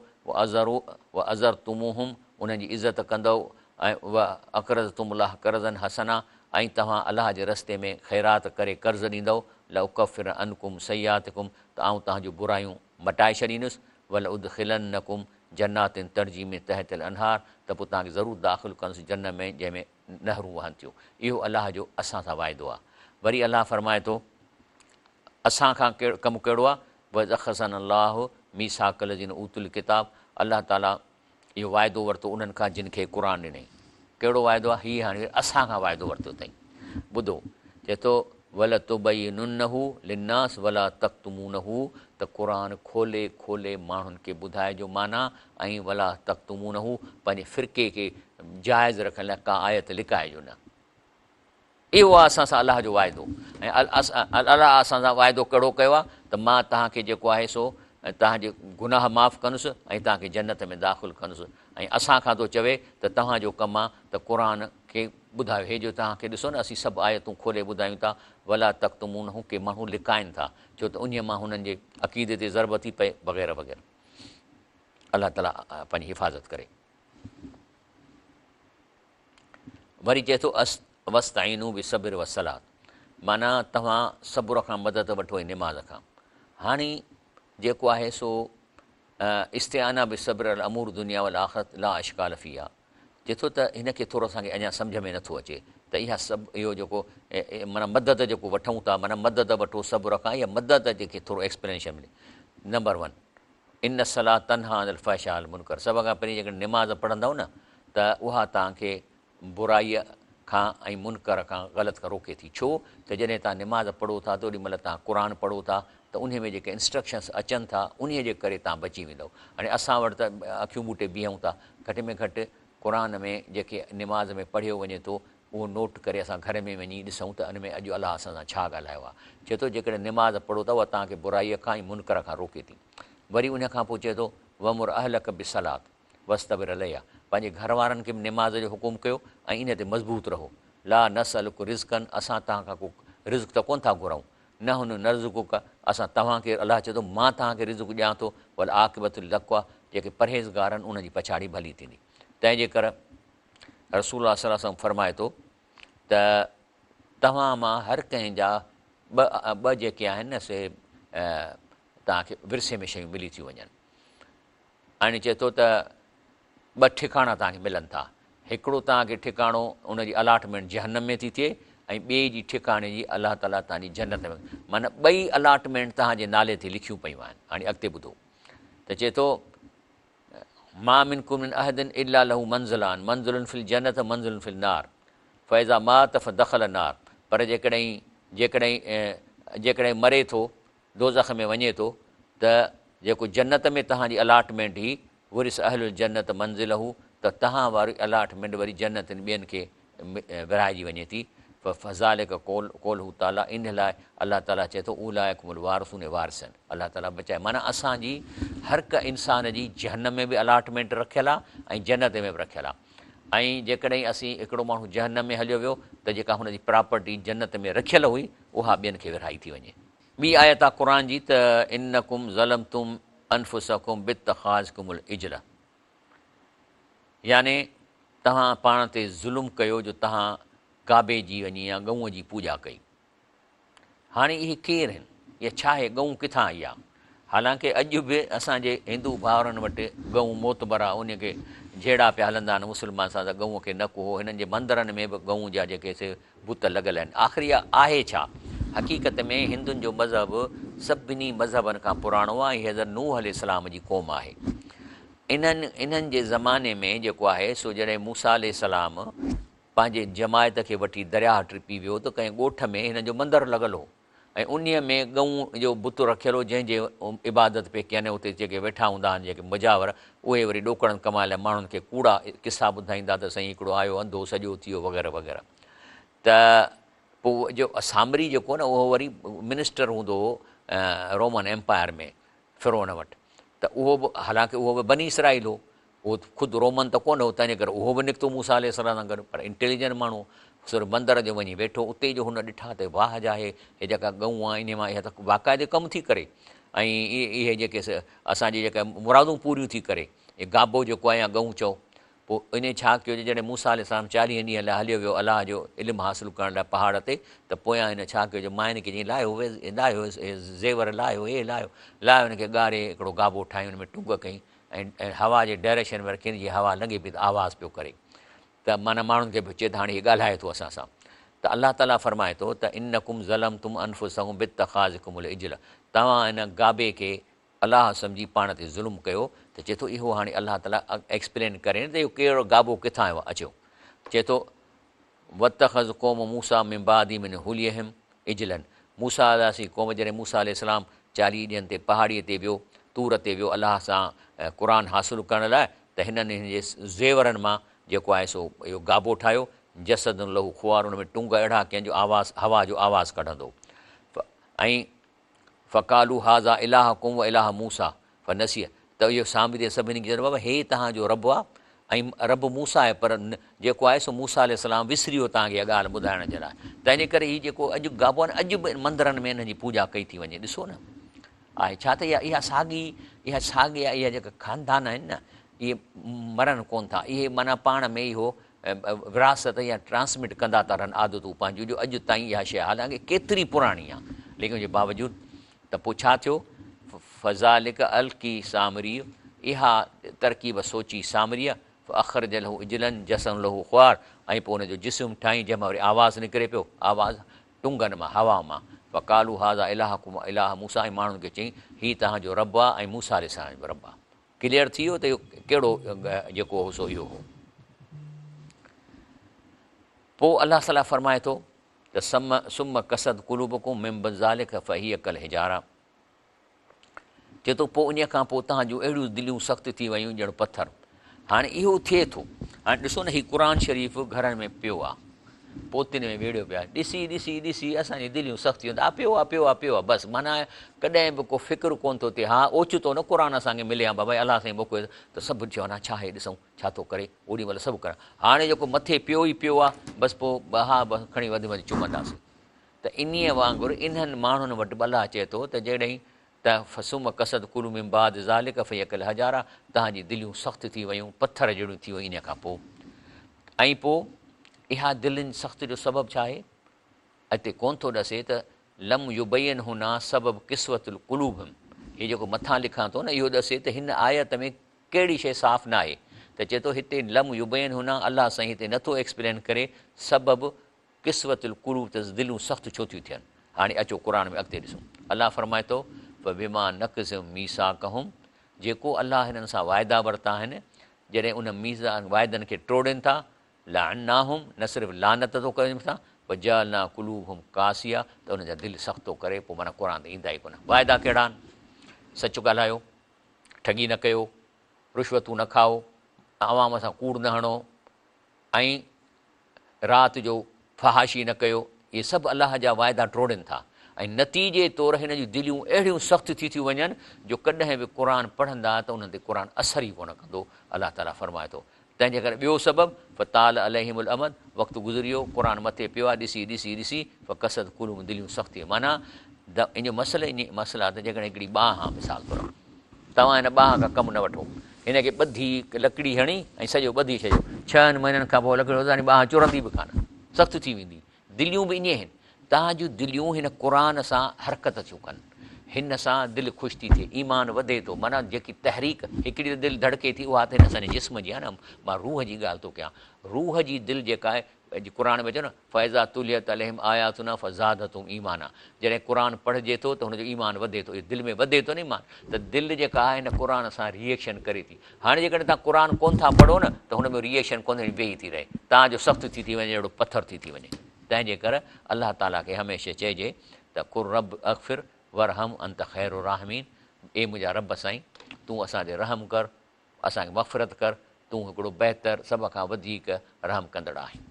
وعزرتموهم انهن جي عزت ڪندؤ ۽ واقرضتم الله قرضا حسنا ۽ توهان الله جي رستي ۾ خيرات ڪري قرض ڏيندؤ، لأڪفرن عنڪم سيئاتڪم ته آئون توهان جون برايون مٽائي ڇڏيندس، ولأدخلنڪم جنات تجري من تحتها الانهار ته پوء توهان کي ضرور داخل ڪندس جنت ۾ جنهن ۾ نهرون وهن ٿيون. اهو الله جو اسان سان واعدو آهي. وري الله فرمائي ٿو، اسان کان ڪم ڪهڙو آهي؟ واذ اخذ الله ميثاق الذين اوتوا الڪتاب الله تعالي اهو واعدو ورتو انهن کان جن کي قرآن ڏنائين. ڪهڙو واعدو آهي؟ هي هاڻي اسان کان واعدو ورتو اٿائين. ٻڌو، چئي ٿو، ولتبيننه للناس ولا تڪتمونه ته قرآن کولي کولي ماڻهن کي ٻڌائجو معنيٰ ۽ ولا تڪتمونه پنهنجي فرقي کي جائز رکڻ لاء ڪا آيت لڪائجو نه. اهو آهي اسان سان الله جو واعدو ۽ الله اسان سان واعدو ڪهڙو ڪيو آهي ته مان توهان کي جيڪو آهي سو توهان جي گناهه معاف ڪندس ۽ توهان کي جنت ۾ داخل ڪندس ۽ اسان کان ٿو چوي ته توهان جو ڪم آهي ته قرآن کي ٻڌايو هي جو توهان کي ڏسو نه اسين سڀ آيتون کولي ٻڌايون ٿا ولا تڪتمونه ڪي ماڻهو لڪائن ٿا ڇو ته انهيء مان هنن جي عقيدي تي ضرب ٿي پئي وغيره وغيره الله تعالي پنهنجي حفاظت ڪري. وري چئي ٿو واستعينوا بالصبر والصلاة معنيٰ توهان صبر کان مدد وٺو ۽ نماز کان. هاڻي جيڪو آهي سو استعانه بالصبر علي امور الدنيا والآخرت لا اشڪال فيها چئي ٿو ته هن کي ٿورو اسان کي اڃا سمجهه ۾ نٿو اچي ته اها سڀ اهو جيڪو معنيٰ مدد جيڪو وٺون ٿا معنيٰ مدد وٺو صبر کان اها مدد جيڪي ٿورو ايڪسپلينيشن ملي نمبر ون ان الصلوة تنهي عن الفحشاء والمنڪر سڀ کان پهرين جيڪڏهن نماز پڙهندؤ نه ته اها توهان کي برائيء کان ۽ منڪر کان غلط کان روڪي ٿي ڇو ته جڏهن توهان نماز پڙهو ٿا ته اوڏي مهل توهان قرآن پڙهو ٿا ته انهي ۾ جيڪي انسٽرڪشنس اچن ٿا انهي جي ڪري توهان بچي ويندؤ هاڻي اسان وٽ ته اکيون ٻوٽي بيهون ٿا گهٽ ۾ گهٽ قرآن ۾ جيڪي نماز ۾ پڙهيو وڃي ٿو اهو نوٽ ڪري اسان گهر ۾ وڃي ڏسون ته ان ۾ اڄ الله اسان سان ڇا ڳالهايو آهي. چئي ٿو جيڪڏهن نماز پڙهو ته اها توهان کي برائيء کان ۽ منڪر کان روڪي ٿي. وري ان کان پوء چئي ٿو وامر اهلک بالصلوة واصطبر عليها پنهنجي گهر وارن کي به نماز جو حڪم ڪيو ۽ ان تي مضبوط رهو. لا نسألک رزقا اسان توهان کان ڪو رزق ته ڪونه ٿا گهرون. نحن نرزقک اسان توهان کي الله چئي ٿو مان توهان کي رزق ڏيان ٿو والعاقبة للتقويٰ جيڪي پرهيزگار آهن انهن جي پڇاڙي ڀلي ٿيندي. تنهن جي ڪر رسول الله صلي الله عليه وسلم فرمائي ٿو ته توهان مان هر ڪنهن جا ٻه ٻه جيڪي آهن نه سي توهان کي ورثي ۾ شيون ملي ٿيون وڃن ۽ چئي ٿو ته ٻه ٺڪاڻا توهان کي ملن ٿا هڪڙو توهان کي ٺڪاڻو ان جي الاٽمينٽ جهنم ۾ ٿي ٿئي ۽ ٻئي جي ٺڪاڻي جي الله تعاليٰ توهان جي جنت ۾ معنيٰ ٻئي الاٽمينٽ توهان جي نالي تي لکيون پيون آهن هاڻي اڳتي ٻڌو ته چئي ٿو ما منڪم من احد الا له منزلان منزل في الجنة منزل في النار فاذا مات فدخل النار پر جيڪڏهن جيڪڏهن جيڪڏهن مري ٿو دوزخ ۾ وڃي ٿو ته جيڪو جنت ۾ توهان جي الاٽمينٽ هئي ورث اهل الجنة منزله ته توهان واري الاٽمينٽ وري جنتين ٻين کي ورهائجي وڃي ٿي فذلک قوله تعاليٰ ان لاء الله تعاليٰ چئي ٿو اولئک هم الوارثون وارث آهن الله تعاليٰ بچائي معنيٰ اسان جي هر هڪ انسان جي جهنم ۾ به الاٽمينٽ رکيل آهي ۽ جنت ۾ به رکيل آهي ۽ جيڪڏهن اسين هڪڙو ماڻهو جهنم ۾ هليو ويو ته جيڪا هن جي پراپرٽي جنت ۾ رکيل هئي اها ٻين کي ورهائي ٿي وڃي. ٻي آيت آهي قرآن جي ته انڪم ظلمتم انفسڪم باتخاذڪم العجل يعني توهان پاڻ تي ظلم ڪيو جو توهان ڪعبي جي وڃي يا ڳئونء جي پوڄا ڪئي. هاڻي اهي ڪير آهن؟ يا ڇا آهي ڳئون ڪٿان آئي آهي؟ حالانڪه اڄ به اسان جي هندو ڀائرن وٽ ڳئون معتبر آهي، انهي کي جهيڙا پيا هلندا آهن مسلمان سان ته ڳئون کي نه ڪهو، هنن جي مندرن ۾ به ڳئون جا جيڪي سي بت لڳل آهن. آخر اها آهي ڇا؟ حقيقت ۾ هندن جو مذهب سڀني مذهبن کان پراڻو آهي ۽ حضرت نوح عليه السلام جي قوم آهي. انهن انهن جي زماني ۾ جيڪو آهي سو جڏهن موسيٰ عليه السلام پنهنجي جماعت کي وٺي درياهه ٽپي ويو ته ڪنهن ڳوٺ ۾ هنن جو مندر لڳل هو ۽ انهيء ۾ ڳئون جو بت رکيل هو جنهن جي عبادت پئي ڪين اتي جيڪي ويٺا هوندا آهن جيڪي مجاور اهي وري ڏوڪڙن ڪمائڻ لاء ماڻهن کي ڪوڙا قصا ٻڌائيندا ته سائين هڪڙو آيو انڌو سڄو ٿي ويو وغيره وغيره ته پوء جو سامري جيڪو نه اهو وري منسٽر هوندو هو رومن ايمپائر ۾ فرعون وٽ ته اهو به حالانڪه اهو به بني اسرائيل هو، اهو خود رومن ته ڪونه هو، تنهنجي ڪري اهو به نڪتو موسيٰ عليه السلام سان گڏ، پر انٽيليجنٽ ماڻهو هو، سر مندر جو وڃي ويٺو، اتي جو هن ڏٺا ته واهه جا هي هي جيڪا ڳئون آهي انهي مان اها ته باقاعدي ڪم ٿي ڪري ۽ اهي جيڪي اسان جي جيڪا مرادون پوريون ٿي ڪري. هي گابو جيڪو آهي يا ڳئون چئو. پوء انهي ڇا ڪيو جو جڏهن موسيٰ عليه السلام چاليهن ڏينهن لاء هليو ويو الله جو علم حاصل ڪرڻ لاء پهاڙ تي ته پويان هن ڇا ڪيو جو ماين کي چيائين لاهيو لاهيو زيور لاهيو هي لاهيو لاهيو هن کي ڳاري هڪڙو گابو ٺاهي ان ۾ ٽنگ ڪئي ۽ هوا جي ڊائريڪشن ۾ رکين جيئن هوا لنگهي پئي ته آواز پيو ڪري ته معنيٰ ماڻهن کي به چئي ته هاڻي هي ڳالهائي ٿو اسان سان ته الله تعاليٰ فرمائي ٿو ته انڪم ظلمتم انفسکم باتخاذکم العجل توهان هن گابي کي الله سمجهي پاڻ تي ظلم ڪيو ته چئي ٿو اهو هاڻي الله تعاليٰ ايڪسپلين ڪري نه ته اهو ڪهڙو گابو ڪٿان آيو آهي اچو چئي ٿو واتخذ قوم موسيٰ من بعده من حليهم عجلا موسيٰ عليه جي قوم جڏهن موسيٰ عليه السلام چاليهه ڏينهن تي پهاڙيء تي ويو طور تي ويو الله سان قرآن حاصل ڪرڻ لاء ته هنن هن جي زيورن مان جيڪو آهي سو اهو گابو ٺاهيو جسد له خوار ان ۾ ٽنگ اهڙا ڪين جو آواز هوا جو آواز ڪڍندو ۽ فقالوا هذا الهڪم و اله موسيٰ فنسي ته اهو سامريء سڀني کي چيو ته بابا هي توهان جو رب آهي ۽ رب موسيٰ آهي پر جيڪو آهي سو موسيٰ عليه السلام وسري ويو توهان کي اها ڳالهه ٻڌائڻ جي لاء تنهن جي ڪري هي جيڪو اڄ گابو آهي نه اڄ به مندرن ۾ انهن جي پوڄا ڪئي ٿي وڃي ڏسو نه آهي ڇا ته اها اها ساڳي اها ساڳي اها جيڪا خاندان آهن نه اهي مرن ڪون ٿا اهي معنيٰ پاڻ ۾ اهو وراثت يا ٽرانسمٽ ڪندا ٿا رهن عادتون پنهنجون جو اڄ تائين اها شيء حالانڪه ڪيتري پراڻي آهي ليڪن ان جي باوجود ته پوء ڇا ٿيو فذلک القي سامري اها ترڪيب سوچي سامريء فاخرج له عجلا جسدا له خوار ۽ پوء ان جو جسم ٺاهين جنهن مان وري آواز نڪري پيو آواز ٽنگن مان هوا مان فقالوا هذا الهڪم و اله موسيٰ ۽ ماڻهن کي چيائين هي توهان جو رب آهي ۽ موسيٰ عليه السلام جو به رب آهي ڪليئر ٿي ويو ته اهو ڪهڙو جيڪو هو سو اهو هو. پوء الله تعاليٰ فرمائي ٿو ته ثم ثم قست قلوبڪم من بعد ذلک فهي ڪالحجاره چئي ٿو پوء انهيء کان پوء توهان جون اهڙيون دليون سخت ٿي ويون ڄڻ پٿر. هاڻي اهو ٿئي ٿو. هاڻي ڏسو نه هي قرآن شريف گهرن ۾ پيو آ. پوتين ۾ ويڙهيو پيو آهي. ڏسي ڏسي ڏسي اسان جون دليون سخت ٿي ويون ته آ پيو آ پيو آ پيو آ بس معنيٰ ڪڏهن به ڪو فڪر ڪونه ٿو ٿئي. ها اوچتو نه قرآن اسان کي ملي ها بابا الله سائين موڪليو ته سڀ چون ها ڇا آهي ڏسون ڇا ٿو ڪري اوڏي مهل سڀ ڪرڻ هاڻي جيڪو مٿي پيو ئي پيو آ بس پوء ها بس کڻي وڌ ۾ وڌ چمنداسين ته انهيء وانگر انهن ماڻهن وٽ به الله چئي ٿو ته جڏهن ته فثم قست قلوبڪم من بعد ذلک فهي ڪالحجاره توهان جي دليون سخت ٿي ويون، پٿر جهڙيون ٿي ويون انهيء کان پوء. ۽ پوء اها دلين سخت جو سبب ڇا آهي؟ اتي ڪونه ٿو ڏسي ته لم يبين هنا سبب قسوة القلوبهم هي جيڪو مٿان لکان ٿو نه اهو ڏسي ته هن آيت ۾ ڪهڙي شيء صاف ناهي ته چئي ٿو هتي لم يبين هنا الله سائين هتي نٿو ايڪسپلين ڪري سبب قسوة القلوب ته دليون سخت ڇو ٿيون ٿين؟ هاڻي اچو قرآن ۾ اڳتي ڏسون. الله فرمائي ٿو، فبما نقضهم ميثاقهم جيڪو الله هنن سان واعدا ورتا آهن، جڏهن ان ميثاق، واعدن، کي ٽوڙين ٿا، لعناهم نه صرف لعنت ٿو ڪري مٿان، وجعلنا قلوبهم قاسية ته انهن جا دل سخت ٿو ڪري، پوء معنيٰ قرآن تي ايندا ئي ڪونه. واعدا ڪهڙا آهن؟ سچ ڳالهايو، ٺڳي نه ڪيو، رشوتون نه کائو، عوام سان ڪوڙ نه هڻو ۽ رات جو فحاشي نه ڪيو، اهي سڀ الله جا واعدا ٽوڙين ٿا ۽ نتيجي طور هن جون دليون اهڙيون سخت ٿي ٿيون وڃن جو ڪڏهن به قرآن پڙهندا ته انهن تي قرآن اثر ئي ڪونه ڪندو، الله تعاليٰ فرمائي ٿو، تنهن جي ڪري ٻيو سبب، فطال عليهم الامد، وقت گذري ويو، قرآن مٿي پيو آهي، ڏسي ڏسي ڏسي، فقست قلوبهم دليون سخت ٿي ويون، معنيٰ ان جو مسئلو ان مسئلا ته جيڪڏهن هڪڙي ٻانهن آهي مثال طور توهان هن ٻانهن کان ڪم نه وٺو، هن کي ٻڌي لڪڙي هڻي ۽ سڄو ٻڌي ڇڏيو، ڇهن مهينن کان پوء لڪڙي روزاني ٻانهن چرندي به ڪانه، سخت ٿي ويندي. دليون به ائين آهن، توهان جون دليون هن قرآن سان حرڪت ٿيون ڪن، هن سان دل خوش ٿي ٿئي، ايمان وڌي ٿو، معنيٰ جيڪي تحريڪ، هڪڙي ته دل ڌڙڪي ٿي اها ته هن اسان جي جسم جي آهي نه، مان روح جي ڳالهه ٿو ڪيان، روح جي دل جيڪا آهي، قرآن ۾ اچي ٿو نه، فاذا تليت عليهم آياتنا فزادتهم ايمانا جڏهن قرآن پڙهجي ٿو ته هن جو ايمان وڌي ٿو، دل ۾ وڌي ٿو نه ايمان ته دل جيڪا آهي هن قرآن سان ري ايڪشن ڪري ٿي. هاڻي جيڪڏهن توهان قرآن ڪونه ٿا پڙهو نه ته هن ۾ ري ايڪشن ڪونه ٿيندي ويهي ٿي رهي تان جو سخت ٿي ٿي وڃي جهڙو پٿر ٿي ٿي وڃي. تنهن جي ڪري الله تعاليٰ کي هميشه چئجي ته قل رب اغفر وارحم انت خير الراحمين اي منهنجا رب سائين تون اسان تي رحم ڪر اسان کي مغفرت ڪر، تون هڪڙو بهتر، سڀ کان وڌيڪ رحم ڪندڙ آهين.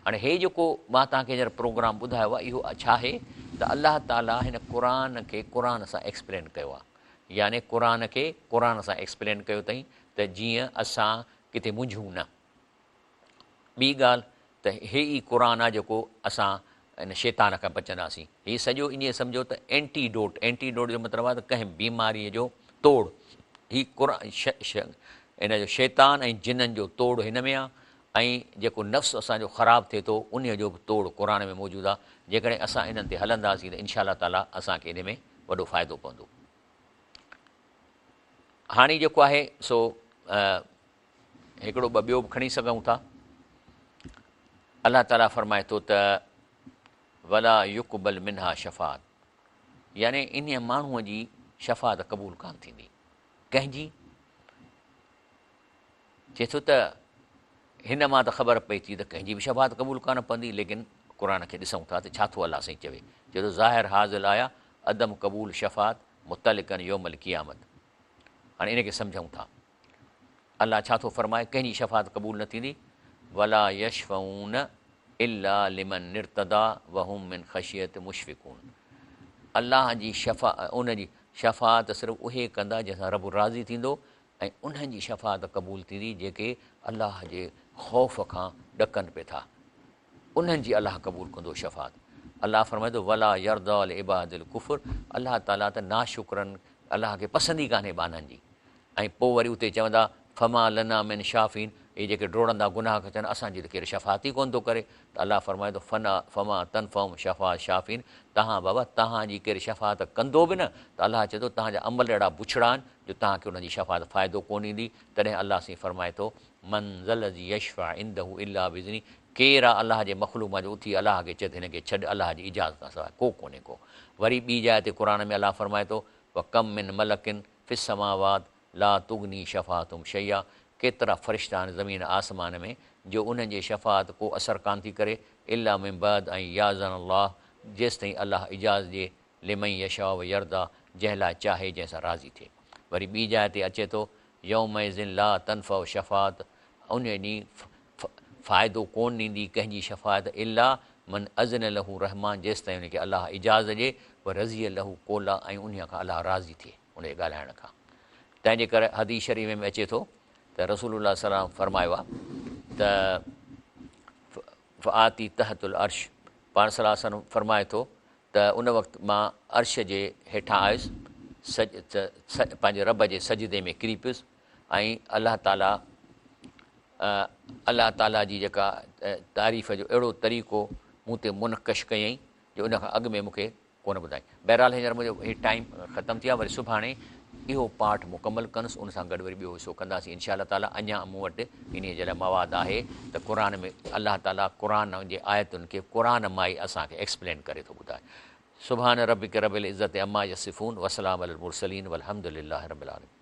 هاڻي هي جيڪو مان توهان کي هينئر پروگرام ٻڌايو آهي اهو ڇا آهي ته الله تعاليٰ هن قرآن کي قرآن سان ايڪسپلين ڪيو آهي يعني قرآن کي قرآن سان ايڪسپلين ڪيو اٿائين ته جيئن اسان ڪٿي منجهون نه. ٻي ڳالهه ته هي ئي قرآن آهي جيڪو اسان ان شيطان کان بچنداسين. هي سڄو ائين سمجهو ته اينٽي ڊوٽ، اينٽي ڊوٽ جو مطلب آهي ته ڪنهن بيماريء جو توڙ. هي قرآن ان جو شيطان ۽ جنن جو توڙ هن ۾ آهي ۽ جيڪو نفس اسان جو خراب ٿئي ٿو انهيء جو به توڙ قرآن ۾ موجود آهي. جيڪڏهن اسان انهن تي هلنداسين ته انشاء الله تعاليٰ اسان کي ان ۾ وڏو فائدو پوندو. هاڻي جيڪو آهي سو هڪڙو ٻه ٻيو به کڻي سگهون ٿا. الله تعاليٰ فرمائي ٿو ته ولا يقبل منها شفاعت يعني انهيء ماڻهوء جي شفاعت قبول ڪانه ٿيندي. ڪنهن جي؟ چئي ٿو ته هن مان ته خبر پئي ٿي ته ڪنهن جي به شفاعت قبول ڪانه پوندي ليڪن قرآن کي ڏسون ٿا ته ڇا ٿو الله سائين چوي. چئي ٿو ظاهر هذا الايه عدم قبول شفاعت متعلقا يوم القيامت. هاڻي ان کي سمجهون ٿا. الله ڇا ٿو فرمائي ڪنهن جي شفاعت قبول نه ٿيندي ولا يشفعون الا لمن ارتضي وهم من خشيت مشفقون الله جي شفا ان جي شفاعت صرف اهي ڪندا جنهن سان رب راضي ٿيندو ۽ انهن جي شفاعت قبول ٿيندي جيڪي الله جي خوف کان ڏڪن پي ٿا انهن جي الله قبول ڪندو شفاعت. الله فرمائي ٿو ولا يرضي لعباده الڪفر الله تعالي ته ناشڪرن الله کي پسند ئي ڪانهي ٻانهن جي ۽ پوء وري اتي چوندا فما لنا من شافعين اهي جيڪي ڊوڙندا گناهه کان چوندا اسان جي ته ڪير شفاعت ئي ڪونه ٿو ڪري ته الله فرمائي ٿو فنا فما تنفعهم شفاعت الشافعين تهان بابا تهان جي ڪير شفاعت ڪندو به نه ته الله چئي ٿو تهان جا عمل اهڙا بڇڙا آهن جو تهان کي انهن جي شفاعت فائدو ڪونه ڏيندي تڏهن الله سائين فرمائي ٿو من ذا الذي يشفع عنده الا باذنه ڪير آ الله جي مخلوق مان جو اٿي الله کي چئي ته هن کي ڇڏ الله جي اجازت کان سواء ڪو ڪونهي ڪو. وري ٻي جاء تي قرآن ۾ الله فرمائي ٿو وڪم من ملڪ في السماوات لا تغني شفاعتهم شيئا ڪيترا فرشتا آهن زمين آسمان ۾ جو انهن جي شفاعت ڪو اثر ڪانه ٿي ڪري الا من بعد ان ياذن الله جيستائين الله اجازت ڏئي لمن يشاء ويرضي جنهن لاء چاهي جنهن سان راضي ٿئي. وري ٻي جاء تي اچي ٿو يومئذ لا تنفع الشفاعت انهيء ڏينهن فائدو ڪونه ڏيندي ڪنهن جي شفاعت الا من اذن له الرحمان جيستائين ان کي الله اجازت ڏئي ورضي له قولا ۽ انهيء کان الله راضي ٿئي ان جي ڳالهائڻ کان. تنهن جي ڪري حديث شريف ۾ اچي ٿو ته رسول الله صلي الله عليه وسلم فرمايو آهي ته فآتي تحت العرش پاڻ صلي الله عليه وسلم فرمائي ٿو ته ان وقت مان عرش جي هيٺان آيس پنهنجي رب جي سجدي ۾ ڪري پيس ۽ الله تعاليٰ الله تعاليٰ جي جيڪا تعريف جو اهڙو طريقو مون تي منقش ڪيائين جو ان کان اڳ ۾ مون کي ڪونه ٻڌائين. بهرحال هينئر منهنجو هي ٽائيم ختم ٿي ويو آهي وري سڀاڻي اهو پارٽ مڪمل ڪندس ان سان گڏ وري ٻيو حصو ڪنداسين انشاء الله تعاليٰ اڃا مون وٽ انهيء جي لاء مواد آهي ته قرآن ۾ الله تعاليٰ قرآن جي آيتن کي قرآن مان ئي اسان کي ايڪسپلين ڪري ٿو ٻڌائي. سبحان ربک رب العزة عما يصفون وسلام علي المرسلين والحمد لله رب العالمين.